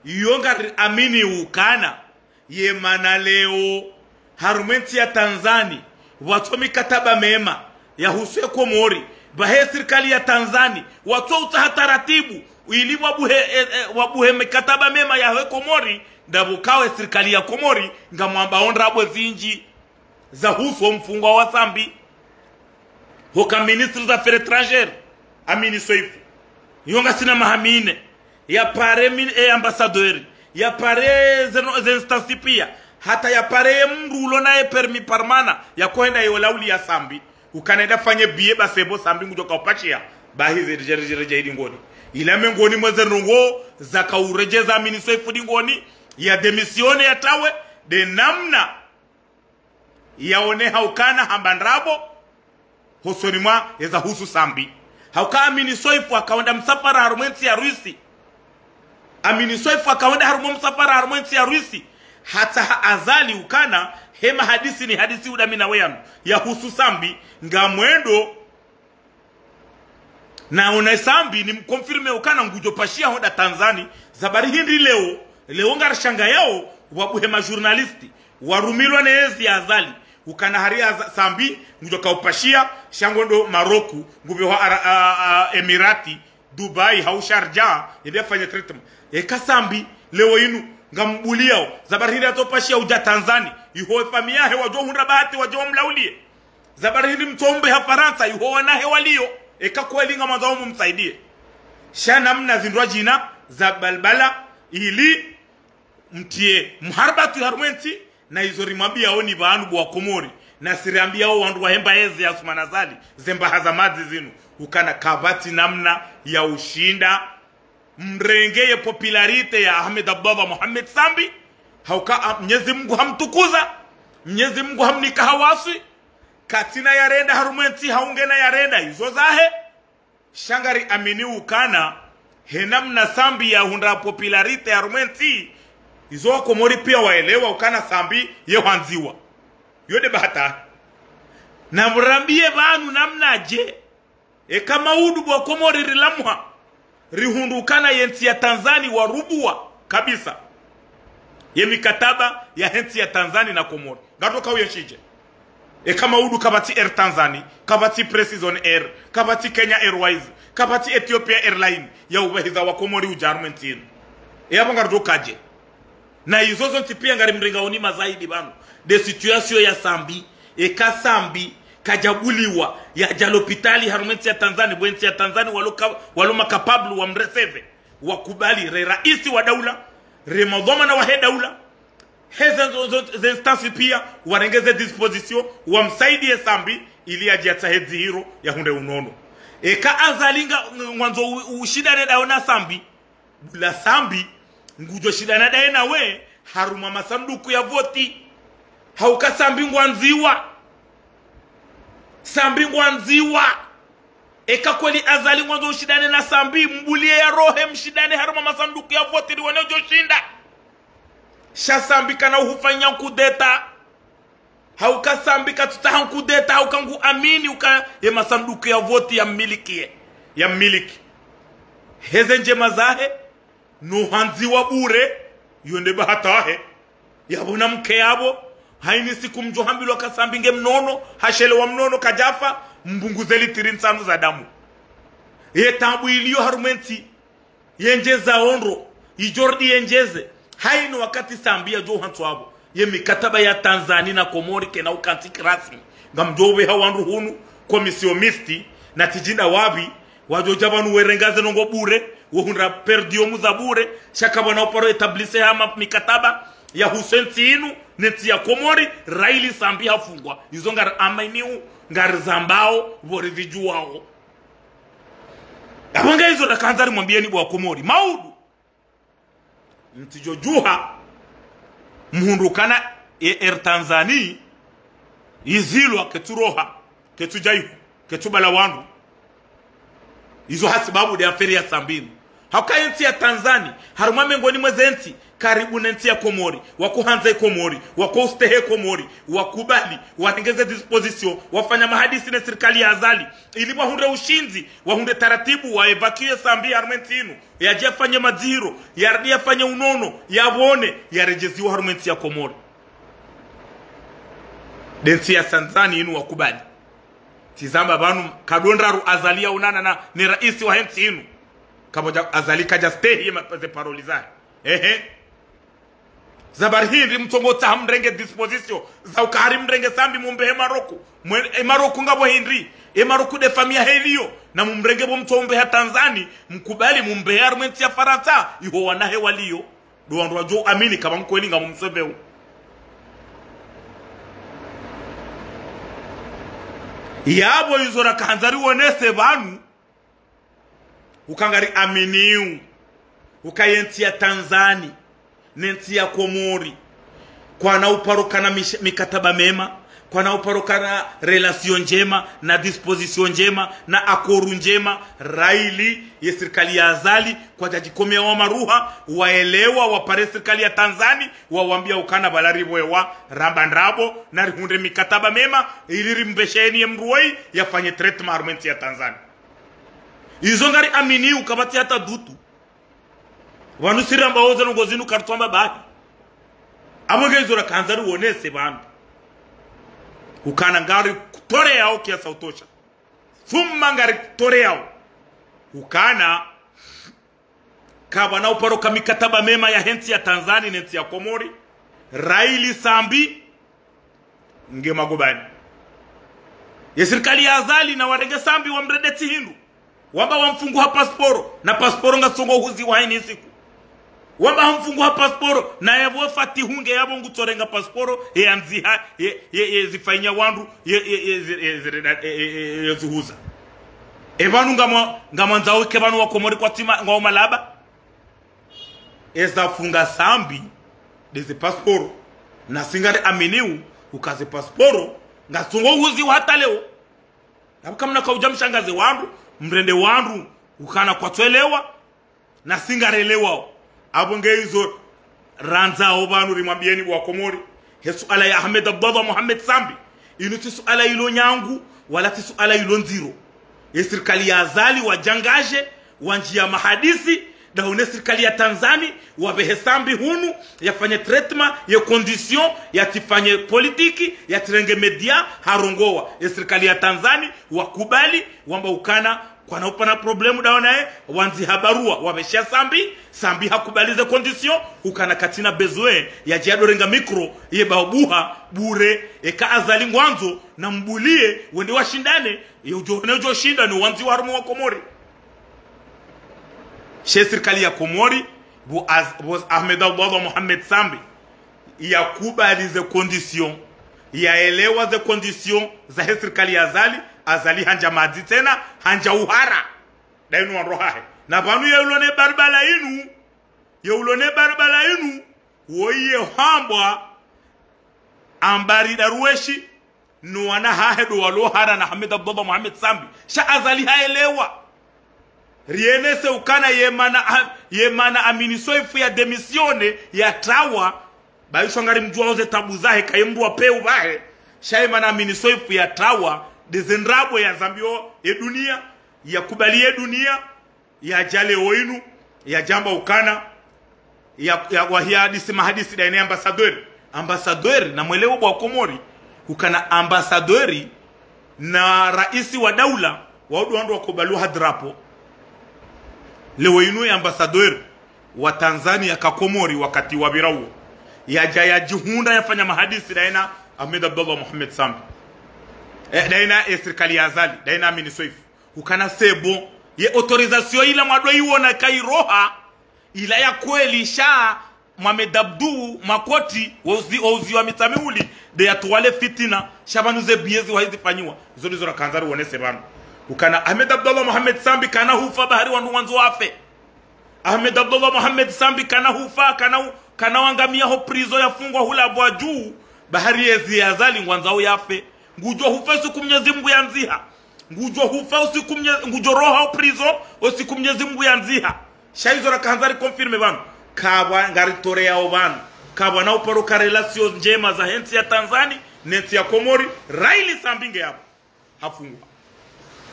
Iyo ngari amini ukana, ye mana leo, harumwa entsi ya Tanzani, pvwatso mikataba mema, yahusu ye Komori, pvahe sirikali ya Tanzani, watso utsaha taratibu, ili pvwabuhe, e, e, pvwabuhe mikataba mema yahe Komori, ndapvo kawe sirikali ya Komori, ngamwambao ndrabo zindji zahusu omfungwa wa Sambi. Hoka ministre za affaires étrangères, Amine Soefo. Iyo ngasina maha mine. Yapare min-, e ambassadeur. Yapare zeno, ze instance pia. Hata yapare ye mndru ulo naye permis permanent. Yakohenda yolauliya Sambi. Ukana enda fanye billet basi pvo Sambi ngudjo kaupashiya. Bahi ze redje, redje, redje idingoni. Ila mengoni mwa ze ndrongoo zakauredjeza Amine Soefo dingoni. Ya démissionner yatawe. Nde namna yaoneha ukana hamba ndrabo, hosoni mwa eza husu Sambi. Hauka Amine Soefo hakaenda msafara harumwa entsi ya Rusi. Amine Soefo hakaenda harumwa msafara harumwa entsi ya Rusi. Hata ha Azali ukana, he mahadisi nihadisi uda mi nawe yanu. Yahusu Sambi, ngamwendo naona Sambi nimconfirme ukana ngudjo pashiya honda Tanzani, za bari hindri leo, leo ngarishangayao, wabuhe ma journaliste, warumilwa ne ezi ya Azali, ukana hari Aza-, Sambi, ngudjo kaupashiya, sha ngondo Maroku, ngupvehwa ara-, a, a, Emirati, Dubai, hau Sharjah, yende yafanye traitement. Eka Sambi, leo inu, ngambuliao, za bari hindri yatsopashiya udja Tanzani, iho efamiyi yahe wadjo hundra bahati, wadjo wamlauliye. Za bari hindri mtsombe ha Farantsa, iho wanahe waliyo, eka kweli ngamwandzao mumsaidiye. Sha namna zindrwa djina, za balbala, ili mtiye mharibatwi harumwa entsi, na izo rimwambiyao ni pvanu bo wa Komori, na siriambiyao wandru wahe mbaye ezi ya Assoumani Azali, ze mbaha za madzi zinu, ukana kapvatsi namna ya ushinda, mrenge ye popularité ya Ahmed Abdallah Mohamed Sambi, hauka a-, Mnyezi Mungu hamtukuza, Mnyezi Mungu hamnika hawasu, katsina yarenda harumwa entsi, hau ngena yarenda, izo zahe. Sha ngari amini ukana, he namna Sambi yahundra popularité harumwa entsi, izo wa Komori pia waelewa ukana Sambi ye hwandziwa. Iyo nde bahati yahe. Na mrambiye pvanu namnadje, eka maudu bo wa Komori rilamha, rihundru ukana ye ntsi ya Tanzani warubuwa kabisa ye mikataba yahe ntsi ya Tanzani na Komori. Ngarudjo kauyenshidje? Eka maudu kapvatsi Air Tanzani, kapvatsi Precision Air, kapvatsi Kenya Airways, kapvatsi Ethiopia Airline, ya upvahiza wa Komori udja harumwa entsi inu. E yapvo ngarudjo kaje? Na izo zontsi pia ngarimrengaoni mazaidi pvanu. Nde situation ya Sambi, eka Sambi kadjabuliwa, yadja lopitali harumwa entsi ya Tanzani, bo entsi ya Tanzani walo ka-, walo ma capable wamreceve, wakubali, re raisi wa daula, re madhwamana wahe daula, he ze, zo, zo, ze instance pia, warenge ze disposition, wamsaidiye Sambi, ili yadje yatsahe dzihiro, yahundre unono. Eka Azali nga, ngwandzo u-, ushindane ndawe na Sambi, bula Sambi, ngudjo shindana ndaye nawe, harumwa masanduku ya voti. Hauka Sambi ngwandziwa. Sambi ngwandziwa. Eka kweli Azali ngwandzo ushindane na Sambi, mbuliye yarohe mshindane harumwa masanduku ya voti riwone udjo shinda. Sha Sambi kana uhufanya kudeta. Hauka Sambi katsutsaha nkudeta, hauka ngu amini uka ye masanduku ya voti ya mmilikiye, ya mmiliki. He ze ndjema zahe, no handziwa bure, iyo nde bahati yahe. Yapvo na mke yapvo, haini siku mdjo hambilwa ka Sambi nge mnono, hashelewa mnono kadjafa, mbunguze litiri ntsanu za damu. Ye tabu iliyo harumwa entsi, yendjeza ondro, idjo rudi yendjeze, haini wakati Sambi yadjo hantswa pvo. Ye mikataba ya Tanzani na Komori kena ukantsi kirasmi. Ngamdjo upveha wandru hunu, commission mixte, na tijinda wapvi, Wadjo dja pvanu werenga ze ndrongoo bure, wehundra per diem za bure, sha kapvwana uparo établir hama mikataba yahusu entsi inu, ne ntsi ya Komori, raili Sambi hafungwa. Izo ngari aminiu, ngari zambao, pvo rizidjuwao. Apvo nge izo rakandza rimwambiyeni bo wa Komori. Maudu. Ntsidjo djuha, mhundru ukana e, Air Tanzanie, izilwa ketsu roha, ketsu dja iho, ketsu bala wandru. Izo hasibabu de affaire ya Sambi inu. Hauka entsi ya Tanzanie, harumwa mengoni mwa ze ntsi, karibu ne ntsi ya Komori, wakohandza e Komori, wakoustehi e Komori, wakubali, warenge ze disposition, wafanya mahadisi ne sirikali ya Azali, ili wahundre ushindzi, wahundre taratibu, wa évacuer Sambi harumwa entsi inu, yadje yafanye madzihiro, yarudi yafanye unono, yapvone, yaredjeziwa harumwa entsi ya Komori. De ntsi ya Tanzanie inu wakubali. Tsi zamba pvanu, nkado ndraru Azali yaonana na, ne raisi wahe ntsi inu. Kapvwadja Azali kadja stehi ye ma, ze paroli zahe. Ehe. Za bari hindri mtsongo tsaha mrenge disposition, za ukari mrenge Sambi mumbehe Maroku. Mwe, e Maroku ngapvo hindri, e Maroku de famiyi yahe iliyo, na mumrenge pvo mtsombeha Tanzanie, mkubali mumbehe harumwa entsi ya Farantsa, iho wanahe waliyo. Do wandru wadjo amini kama mkweli ngamumseveu. Yapvo izo rakandza riwonese pvanu, uka ngari aminiu, uka ye ntsi ya Tanzanie, ne ntsi ya Komori, kwana uparo kana mish, mikataba mema, kwana uparo kana relation ndjema, na disposition ndjema, na accord ndjema, raili, ye sirikali ya Azali, kwadja djikomea wa maruha, waelewa, wapare sirikali ya Tanzanie, wawambia ukana pvala ripvwewa, ramba ndrabo, na rihundre mikataba mema, ili rimbesheni ye mdru woyi, yafanye traitement harumwa entsi ya Tanzanie. Izo ngari aminiu kapvatsi hata dutu. Pvanu si ramba woze ndrongoo zinu karitswamba bahi. Apvo nge izo rakandza riwonese pvanu. Ukana ngari toreyao kiasi sha utosha. Thumma ngari toreyao. Ukana kapvwana uparo ka mikataba mema yahe ntsi ya Tanzanie ne ntsi ya Komori, raili Sambi, nge magobani. Ye sirikali ya Azali na warenge Sambi wamrende tsi hindru. Wamba wamfunguha pasiporo, na pasiporo ngatsongo huziwa hayina siku. Wamba hamfunguha pasiporo, na yapvo Fatihu nge yapvo ngutsorenga pasiporo, ye andziha, ye, ye, ye zifanya wandru, ye, ye, ye, zi- ye, zi- ye, ye, ye, ye zihuza. E pvanu ngamwa, ngamwandzao ke pvanu wa Komori kwatsi ma, ngwao malaba. Eza funga Sambi, de ze pasiporo. Na si ngari aminiu, uka ze pasiporo, ngatsongo huziwa hata leo. Apvo kamna kaudja mshangaze wandru, mrende wandru, ukana kwatsuelewa, na si ngarelewao. Apvo nge izo randzao pvanu rimwambiyeni bo wa Komori. He suala ya Ahmed Abdallah Mohamed Sambi. Inu tsi suala ilo nyangu, wala tsi suala ilo ndziro. Ye sirikali ya Azali wadjangaje, wandjiya mahadisi, daho ne sirikali ya Tanzanie, wapvehe Sambi hunu, yafanye traitement, ye condition, yatsifanye politiki, yatsirenge média, harongowa. Ye sirikali ya Tanzanie, wakubali, wamba ukana, kwana upana problème daho naye, wandziha barua, wapvesha Sambi, Sambi hakubali ze condition, ukana katsina besoin, yadje yadorenga micro, ye babuha, bure, eka Azali ngwandzo, na mbuliye, wende washindane, ye udjo, ne udjo shinda, ni wandziwa harumwa wa Komori. She sirikali ya Komori, bo Az, bo Ahmed Abdallah Mohamed Sambi, yakubali ze condition, yaelewa ze condition zahe sirikali ya Azali, Azali handja madzi tsena, handja uhara. Dainu wandru hahe. Na pvanu ye ulo ne barabara inu, ye ulo ne barabara inu, woyi ye hambwa Ambari Darweshi, no wana hahe do walo hara na Ahmed Abdallah Mohamed Sambi. Sha Azali haelewa. Rienese ukana ye mana, ye mana Amini Soifu ya démissionner, yatrawa, baishwa ngari mdjuwao ze tabu zahe, kaye mdru wa peu pvahe. Sha ye mana Amini Soifu yatrawa, de ze ndrabo yazambiyo ye dunia, yakubali ye dunia, yadja leo inu, yadjamba ukana, ya, ya, wahiya hadisi mahadisi daine ambassadeur. Ambassadeur, na mwelewe bo wa Komori, ukana ambassadeur na raisi wa daula, wao do wandru wakobalwa ha drapo. Leo inu ye ambassadeur wa Tanzania ka Komori wakati wapvira uwo. Yadja yadjihundra yafanya mahadisi daina Ahmed Abdallah Mohamed Sambi. Eh, daina ye sirikali ya Azali, daina Amini Soifu. Ukana c'est bon, Ye autorisation ila mwado iwona kairoha, ila ya kweli sha Mohamed Abdou Makoti, wauzi, wauziwa Mitsamihuli, nde yatwale fitina, sha pvanu ze biezi wahizifanyiwa, izo ndizo rakandza riwonese pvanu. Ukana Ahmed Abdallah Mohamed Sambi kana hufa bahari wandru wandzo wafe. Ahmed Abdallah Mohamed Sambi kana hufa, kana u-, kana wangamia ho prison yafungwa hula pvwa juu, bahari yezi ya Azali ngwandzao yafe. Ngudjo hufa usiku Mnyezi Mungu yandziha. Ngudjo hufa usiku Mnye-, ngudjo roha ho prison usiku Mnyezi Mungu yandziha. Sha izo rakandza riconfirme pvanu. Kapvwa ngaritoreyao pvanu. Kapvwana uparo ka relation ndjema za hentsi ya Tanzani, nentsi ya Komori, raili Sambi nge yapvo hafungwa.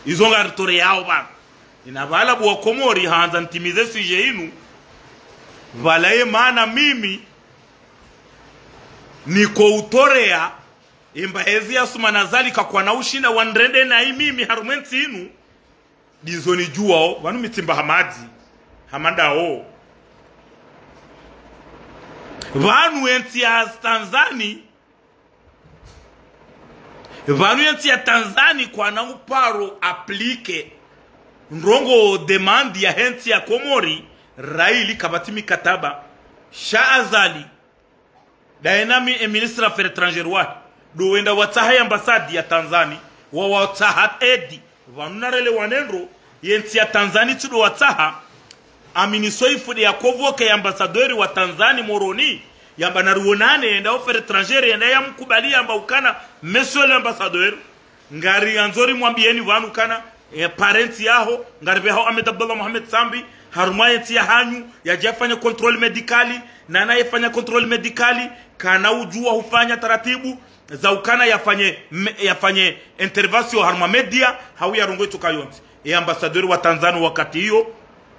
Izo ngaritoreyao pvanu. Ina pvala bo wa Komori handza ntimize sujet inu. Pvala ye mana mimi niko utoreya, emba ezi ya Assoumani Azali kakwana ushinda wanirende nayi mimi harumwa entsi inu. Ndizo nidjuwao, pvanu mi tsimba Hamadi, Hamada o. Pvanu entsi ya Tanzani, pvanu entsi ya Tanzani kwana uparo applique ndrongo demande ya hentsi ya Komori, raili kapvatsi mikataba. Sha Azali, daye na mi-, e ministre affaires étrangères wahe, ndo wenda watsaha ye ambassade ya Tanzani, wa watsaha aide, pvanu narelewane ndro, yentsi ya Tanzani tsi ndo watsaha, Amine Soifou nde ya convoqué ye ambassadeur wa Tanzani Moroni, yamba nariwonane, yenda affaires étrangères, yenda yamkubali yamba ukana, monsieur l'ambassadeur, ngariandzo rimwambiyeni pvanu kana, e, parents yaho, ngaripvehao Ahmed Abdallah Mohamed Sambi, harumwa yentsi yahanyu, yadje yafanye contrôle médical, nana yefanya contrôle médical, kana udjuwa hufanya taratibu, za ukana yafanye, me-, yafanye intervention harumwa média, hau yarongoe tsoka yontsi. E ambassadeur wa Tanzani wakati iyo,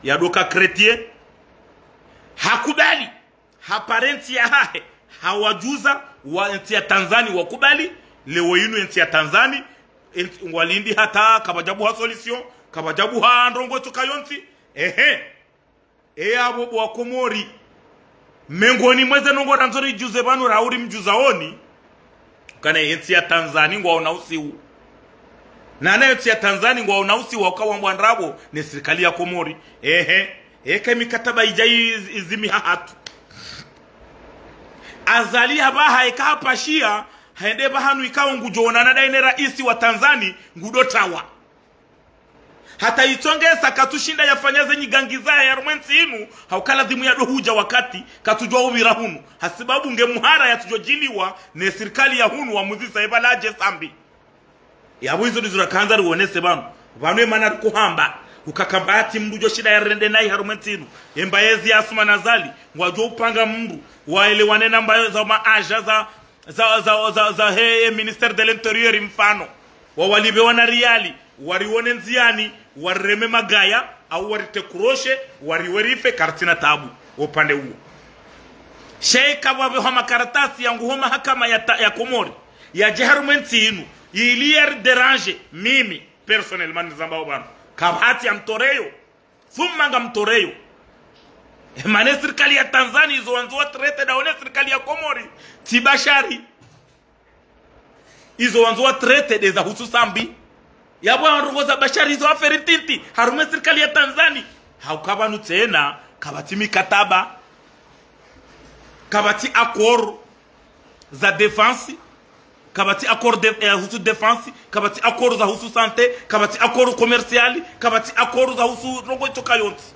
yadoka chrétien, hakubali, ha parents yahahe, hawadjuza, wa entsi ya Tanzani wakubali, leo inu entsi ya Tanzani, entsi, ngwalindi hata kapvadjabuha solution, kapvadjabuha ndrongo tsoka yontsi, ehe. E yapvo bo wa Komori. Mengoni mweze ndrongo randzo ridjuze pvanu rauri mdjuzaoni. Kana entsi ya Tanzani ngwaona usiu. Nana entsi ya Tanzani ngwaona usiu wakawambwa ndrabo ne sirikali ya Komori. Ehe. Eka mikataba idja i-, izimiha hatru. Azali hapvaha eka hapashia, hende pvahanu ikao ngudjo onana daye ne raisi wa Tanzani, ngudo tawa. Hata itsongesa katsushinda yafanya ze nyigangi zahe harumwa entsi inu, hauka ladhimu yado hudja wakati, katsudjuwa upvira hunu. Hasibabu nge muhara yatsudjo djiliwa, ne sirikali ya hunu wamuzisa epvala adje Sambi. Yapvo izo ndizo rakandza riwonese pvanu. Pvanu emana rikuhamba, ukakamba ati mndru djo shinda yarende nayi harumwa entsi inu. Emba ezi ya Assoumani Azali, ngwadjo upanga mndru, waelewane na mbayo za maaja za, za, za, za, za he, e ministère de l'Intérieur mfano. Wawalipve wana riali, wariwone ndziani, warireme magaya, au waritekuroshe, wariwe rife, karitsina tabu, upande uwo. Sha eka pvwapvehwa makaratasi yangu ho mahakama ya ta-, ya Komori, yadje harumwa entsi inu, ili yaridérange, mimi, personnellement, nizambao pvanu. Kapvatsi ya mtoreyo, thumma ngamtoreyo. Emana e sirikali ya Tanzani izo wandzo watraité dawo ne sirikali ya Komori, tsi Bashari. Izo wandzo watraité nde za husu Sambi. Yapvo ndrongo za Bashari izo affaire ntiti, harumwa e sirikali ya Tanzani. Hauka pvanu tsena, kapvatsi mikataba, kapvatsi accord za défense, kapvatsi accord de, eh, husu défense, kapvatsi accord za husu santé, kapvatsi accord commercial, kapvatsi accord za husu ndrongo itsoka yontsi.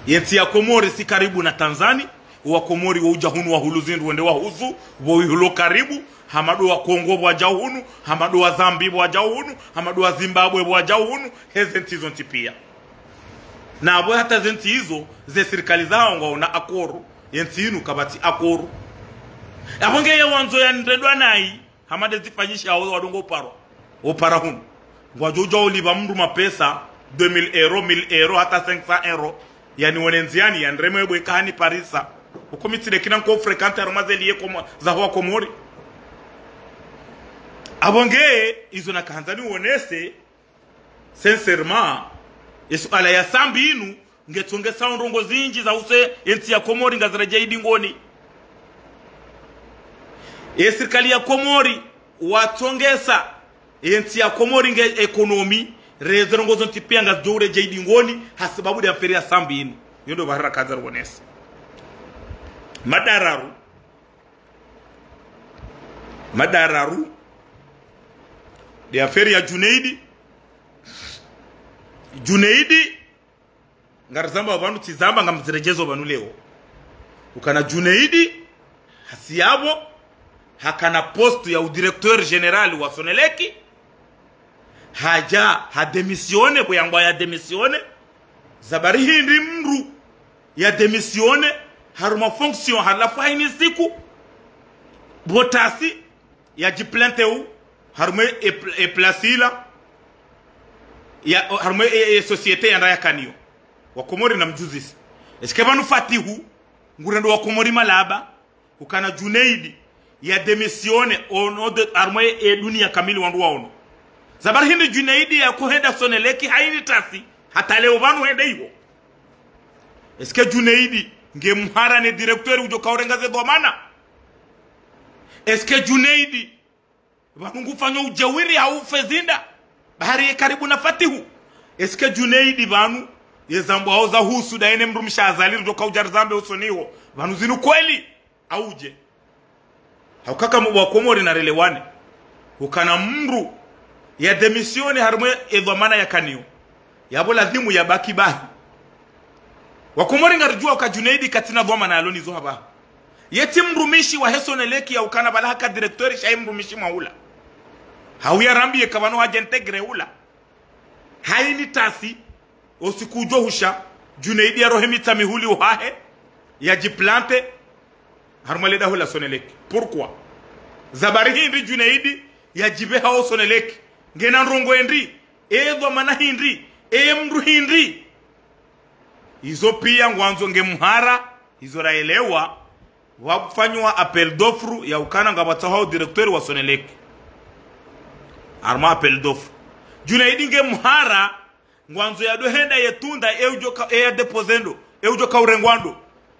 Yentsi ya Komori si karibu na Tanzani, wa Komori wo udja hunu wahulu zindru wende wahuzu, wo wihulo karibu, hama ndo wa Kongo pvwadja hunu, hama ndo wa Zambi pvwadja hunu, hama ndo wa Zimbabwe pvwadja hunu, heze ntsi zontsi pia. Na apvo hata ze ntsi izo, ze sirikali zaho ngwaona accord, yentsi inu kapvatsi accord. Apvo ngeye wandzo yanirendwa nayi, hama nde zifanyisha awo wadongo uparwa. Upara hunu. Ngwadjo udja ulipva mndru mapesa, deux mille euros, mille euros, hata cinq cents euros. Yaniwone ndziani, yanireme bwe kahani parisa. Uko mi tsi nde kina nko fréquenté harumwa ze lieu Komo-, za hwa Komori. Apvo nge, izo nakandza niwonese, sincèrement, e suala ya Sambi inu, ngetsongesao ndrongo zindji za husu e ntsi ya Komori ngaziredjei dingoni. E sirikali ya Komori, watsongesa, e ntsi ya Komori nge économie, Re, ze ndrongoo zontsi pia ngazidjo uredjei dingoni, hasibabu de affaire ya Sambi inu. Yo ndo pvahara kandza riwonese. Mada ya raru. Mada ya raru. De affaire ya Junaidi. Junaidi. Ngarizamba pvanu tsizamba ngamziredjezo pvanu leo. Ukana Junaidi, hasi yapvo, hakana poste ya udirecteur général wa Sonelec, hadja, ha démissionner, pvo yangwa ya démissionner, zabari hindri mndru ya démissionner, harumwa fonction, halafu hayini siku, pvo tasi, ya djiplante u, harumwa e, e place ila, ya, harumwa e, e société yanda yakaniyo. Wakomori namdjuzise. Est-ce que pvanu Fatihu, ngurendo Wakomori malaba, ukana Junaidi, ya démissionner, ono de, harumwa e dunia kamili wandru waono. Zabari hindri Junaidi yakohenda Sonelec hayini tasi, hata leo pvanu hende iho. Est-ce que Junaidi, nge mhara ne directeur udjo kaurenga ze dhwamana? Est-ce que Junaidi, pvanu ngufanyo udjawiri hau fezinda, bahari ye karibu na Fatihu? Est-ce que Junaidi pvanu, ye zambwao zahusu, daye ne mdrumishi Azali, ridjo kaudja rizambe usoni iho, pvanu zinu kweli? Auje. Hauka kamwe Wakomori narelewane. Ukana mndru ya démissionner harumwa e dhwamana yakaniyo, yapvo lazimu yabaki bahi. Wakomori ngaridjuwa uka Junaidi katsina dhwamana yalo nizo hapvaha. Ye tsi mdrumishi wahe Sonelec ya ukana pvala haka directeur sha ye mdrumishi mwa hula. Hau yarambiye ka pvanu hadja intégrer hula. Hayini tasi, o usiku udjo husha, Junaidi yarohe mitsa mihuli uhahe, ya djiplante, harumwa le daho la Sonelec. Pourquoi? Zabari hindri Junaidi, ya djipveha o Sonelec? Ngena ndrongoo hindri? Eye dhwamana hindri? Eye mndru hindri? Izo pia ngwandzo nge mhara, izo raelewa, pvwafanyiwa appel d'offre ya ukana ngapvwatsahwa o directeur wa Sonelec. Harumwa appel d'offre. Junaidi nge mhara, ngwandzo yadohenda yetunda, e udjo ka, e ya déposer ndo, e udjo kaurengwa ndo.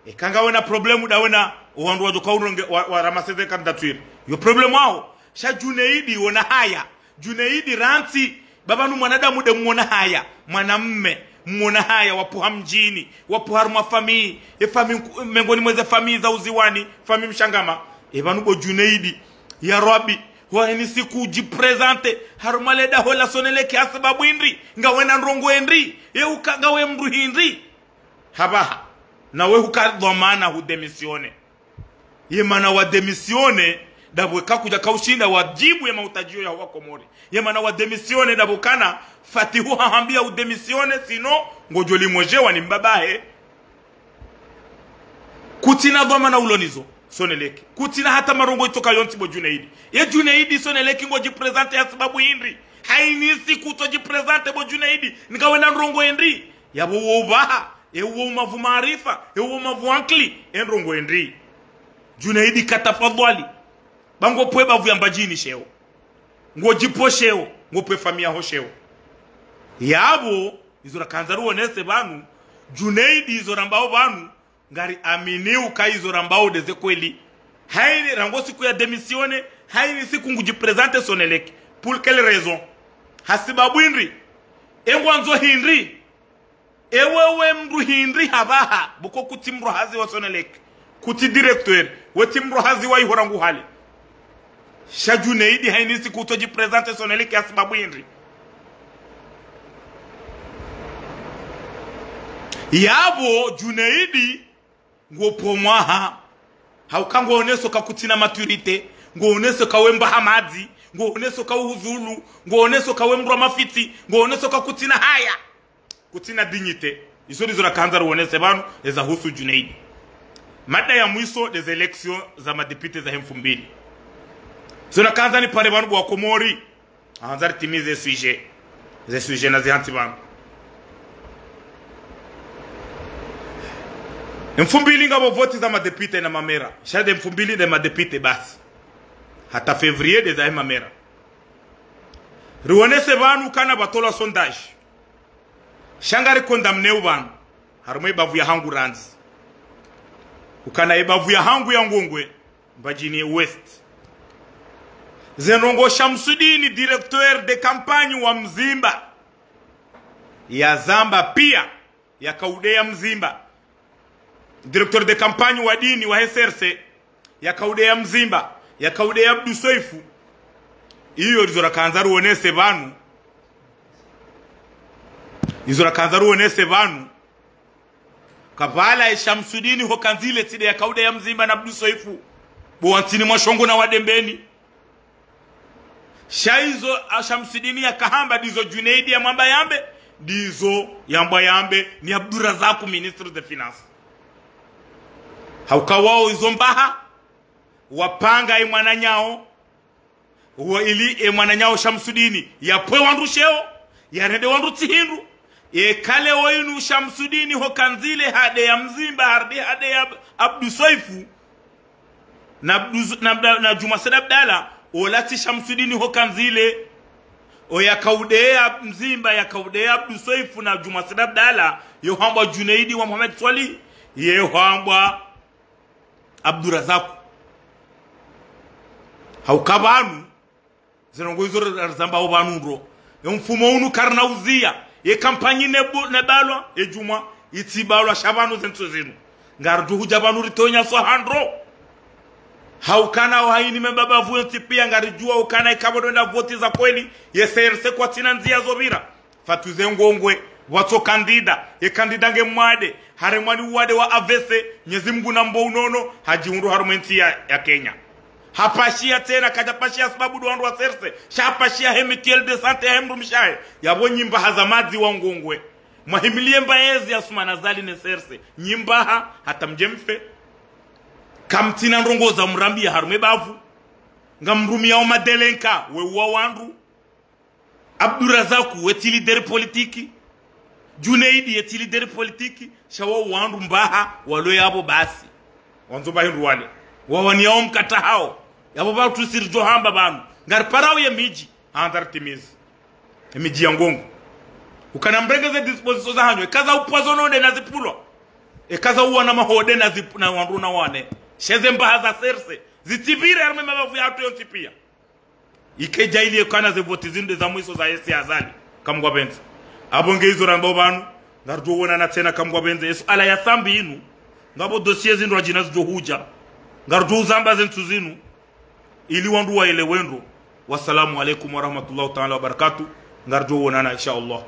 Eka ngawe na problème dawe na, wandru wadjo kaurenge, wa, wa ramasser ze candidature. Yo problème waho. Sha Junaidi wona haya. Junaidi rantsi, pvapvanu mwanadamu de mwona haya, mwanamme, mwona haya, wapvuha mdjini, wapvuha harumwa famille, e famille nku-, mengoni mweze famille za uziwani, famille mshangama. E pvanu bo Junaidi, ya Rabbi, wahini siku udjiprésenter harumwa le daho la Sonelec hasibabu hindri? Ngawe na ndrongoo hindri? E uka ngawe mndru hindri? Hapvaha, nawe huka dhwamana hudémissionner. Ye mana wadémissionner, dapvo eka kudja kaushinda wadjibu ye mahutadjio ya Wakomori. Ye mana wadémissionner, dapvo kana Fatihu hahambiya udémissionner, sinon, ngodjo limwejewa ni mbabahe. Kutsina dhwamana ulo nizo, Sonelec. Kutsina hata marongoo itsoka yontsi bo Junaidi. Ye Junaidi Sonelec ngodjiprésenter hasibabu hindri? Hayini siku utsodjiprésenter bo Junaidi, ngawe na ndrongoo hindri? Yapvo wo upvaha, e uwo umavu maarifa, e uwo umavu ankili, e ndrongoo hindri? Junaidi ka tafadhwali. Ba ngopvo e bavu ya Mbadjini sheo. Ngodjipvo sheo, ngopvo e famille yaho sheo. Yapvo, izo rakandza riwonese pvanu, Junaidi izo rambao pvanu, ngariamini uka izo rambao de ze kweli. Hayini rangu siku ya démissionner, hayini siku ngudjiprésenter Sonelec. Pour quelle raison? Hasibabu hindri? E ngwandzo hindri? Ewe we mndru hindri hapvaha, pvoko kutsi mdru hazi wa Sonelec, kutsi directeur, we tsi mdru hazi wa iho rangu hale. Sha Junaidi hayini siku utsodjiprésenter Sonelec hasibabu hindri? Yapvo Junaidi ngopvo mwaha. Hauka ngoonesa uka kutsina maturité, ngoonesa uka we mbaha madzi, ngoonesa uka uhuzulu, ngoonesa uka we mdru wa mafitsi, ngoonesa uka kutsina haya. Kutsina dignité. Izo ndizo rakandza riwonese pvanu, eza husu Junaidi. Mada ya mwiso, des élections za madéputés zahe mfumbili. Zo nakandza nipare pvanu bo Wakomori. Handza ritimize sujet. Ze sujet nazihantsi pvanu. Mfumbili ngapvo voti za madéputés na mamera. Sha de mfumbili de madéputés basi. Hata février de zahe mamera. Riwonese pvanu kana pvatolwa sondage. Sha ngari condamné pvanu. Harumwa e bavu yahangu randzi. Ukana e bavu yahangu ya Ngongwe, Mbadjini Ouest. Ze ndrongoo Shamsudini, directeur de campagne wa Mzimba, yazamba pia, yaka udeya Mzimba. Directeur de campagne wa dini wahe CRC, yaka udeya Mzimba, yaka udeya Abdou Soefou. Iyo ndizo rakandza ruonese pvanu. Izo rakandza ruonese pvanu. Kapvala ye Shamsudini ho Kanzile tsi nde yaka udeya Mzimba na Abdou Soefou. Bo wa ntsini mwa shongo na wa Dembeni. Sha izo a Shamsudini yakahamba ndizo Junaidi yamwamba yambe, ndizo yambwa yambe ni Abdourazak, ministre des finances. Hauka wao izo mbaha, wapanga ye mwananyawo, wa ili ye mwananyawo Shamsudini, yapve wandru sheo, yarende wandru tsi hindru. Yeka leo inu Shamsudini ho Kanzile hadeya Mzimba, harudi hadeya Ab-, Abdou Soefou, na Abdou, na, na, na Djuma Said Abdallah, ola tsi Shamsudini ho Kanzile. Oyaka udeya Mzimba, yaka udeya Abdou Soefou na Djuma Said Abdallah, ye hwambwa Junaidi wa Mohamed Soilihi, ye hwambwa Abdourazak. Hauka pvanu, ze ndrongoo izo ra-, razambao pvanu ndro. Ye mfumo unu karina uziya. Ye kampanyi ne bu-, ne balwa, ye Djuma, itsi balwa sha pvanu ze ntsu zinu. Ngaridjo hudja pvanu ritowe nyaswaha ndro. Haukana wo hayini mbabavu yontsi pia ngaridjuwa ukana ikapvo ndo wenda voti za kweli, ye CRC kwatsina ndziya zo pvira. Fatuze Ngongwe, watso kandida, ye kandida nge mwade, haremwa ni uwade wa AVC, Mnyezi Mngu na mbo unono, hadjihundru harumwa entsi ya, ya Kenya. Hapashiya tsena, kadjapashiya sababu ndo wandru wa CRC, sha hapashiya he mutuelle de santé, he mdru mshe wahe, yapvo nyi mbaha za madzi wa Ngongwe. Mwahimiliye mbaezi ya Assoumani Azali ne CRC, nyi mbaha, hata mdje mfe. Kamtsina ndrongoo za mrambiya harumwa ye bavu. Ngamrumiyao madélinquants, we uwa wandru. Abdourazak, we tsi leader politique. Junaidi, ye tsi leader politique. Sha wao wandru mbaha, walo yapvo basi. Wandzo pvahindru wale. Wawaniyao mkatra hawo. Yapvo pvatsu siridjo hamba pvanu. Ngariparao ye midji. Handza ritimizi. Ye midji ya Ngongwe. Ukana mrenge ze dispositions zahanyu. Eka za upvwa zo nonde na zipvulwa. Eka za uwana maho nde na zip-, na wandru na wane. Sha ze mbaha za CRC. Zitsipvire harumwa ye mabavu yahatru yontsi pia. Ike djaili yekana ze voti zinu nde za mwiso za yesi Azali, kamngwapvendze. Apvo nge izo rambao pvanu, ngaridjo wonana tsena kamngwapvendze. Ye suala ya Sambi inu, ngapvo dossier zindru adjina zidjo hudja. Ngaridjo uzamba ze ntsu zinu, ili wandru waelewe ndro. Wassalamu alaikum warahmatullahi taala wabarakatuh. Ngaridjo wonana, insha Allah.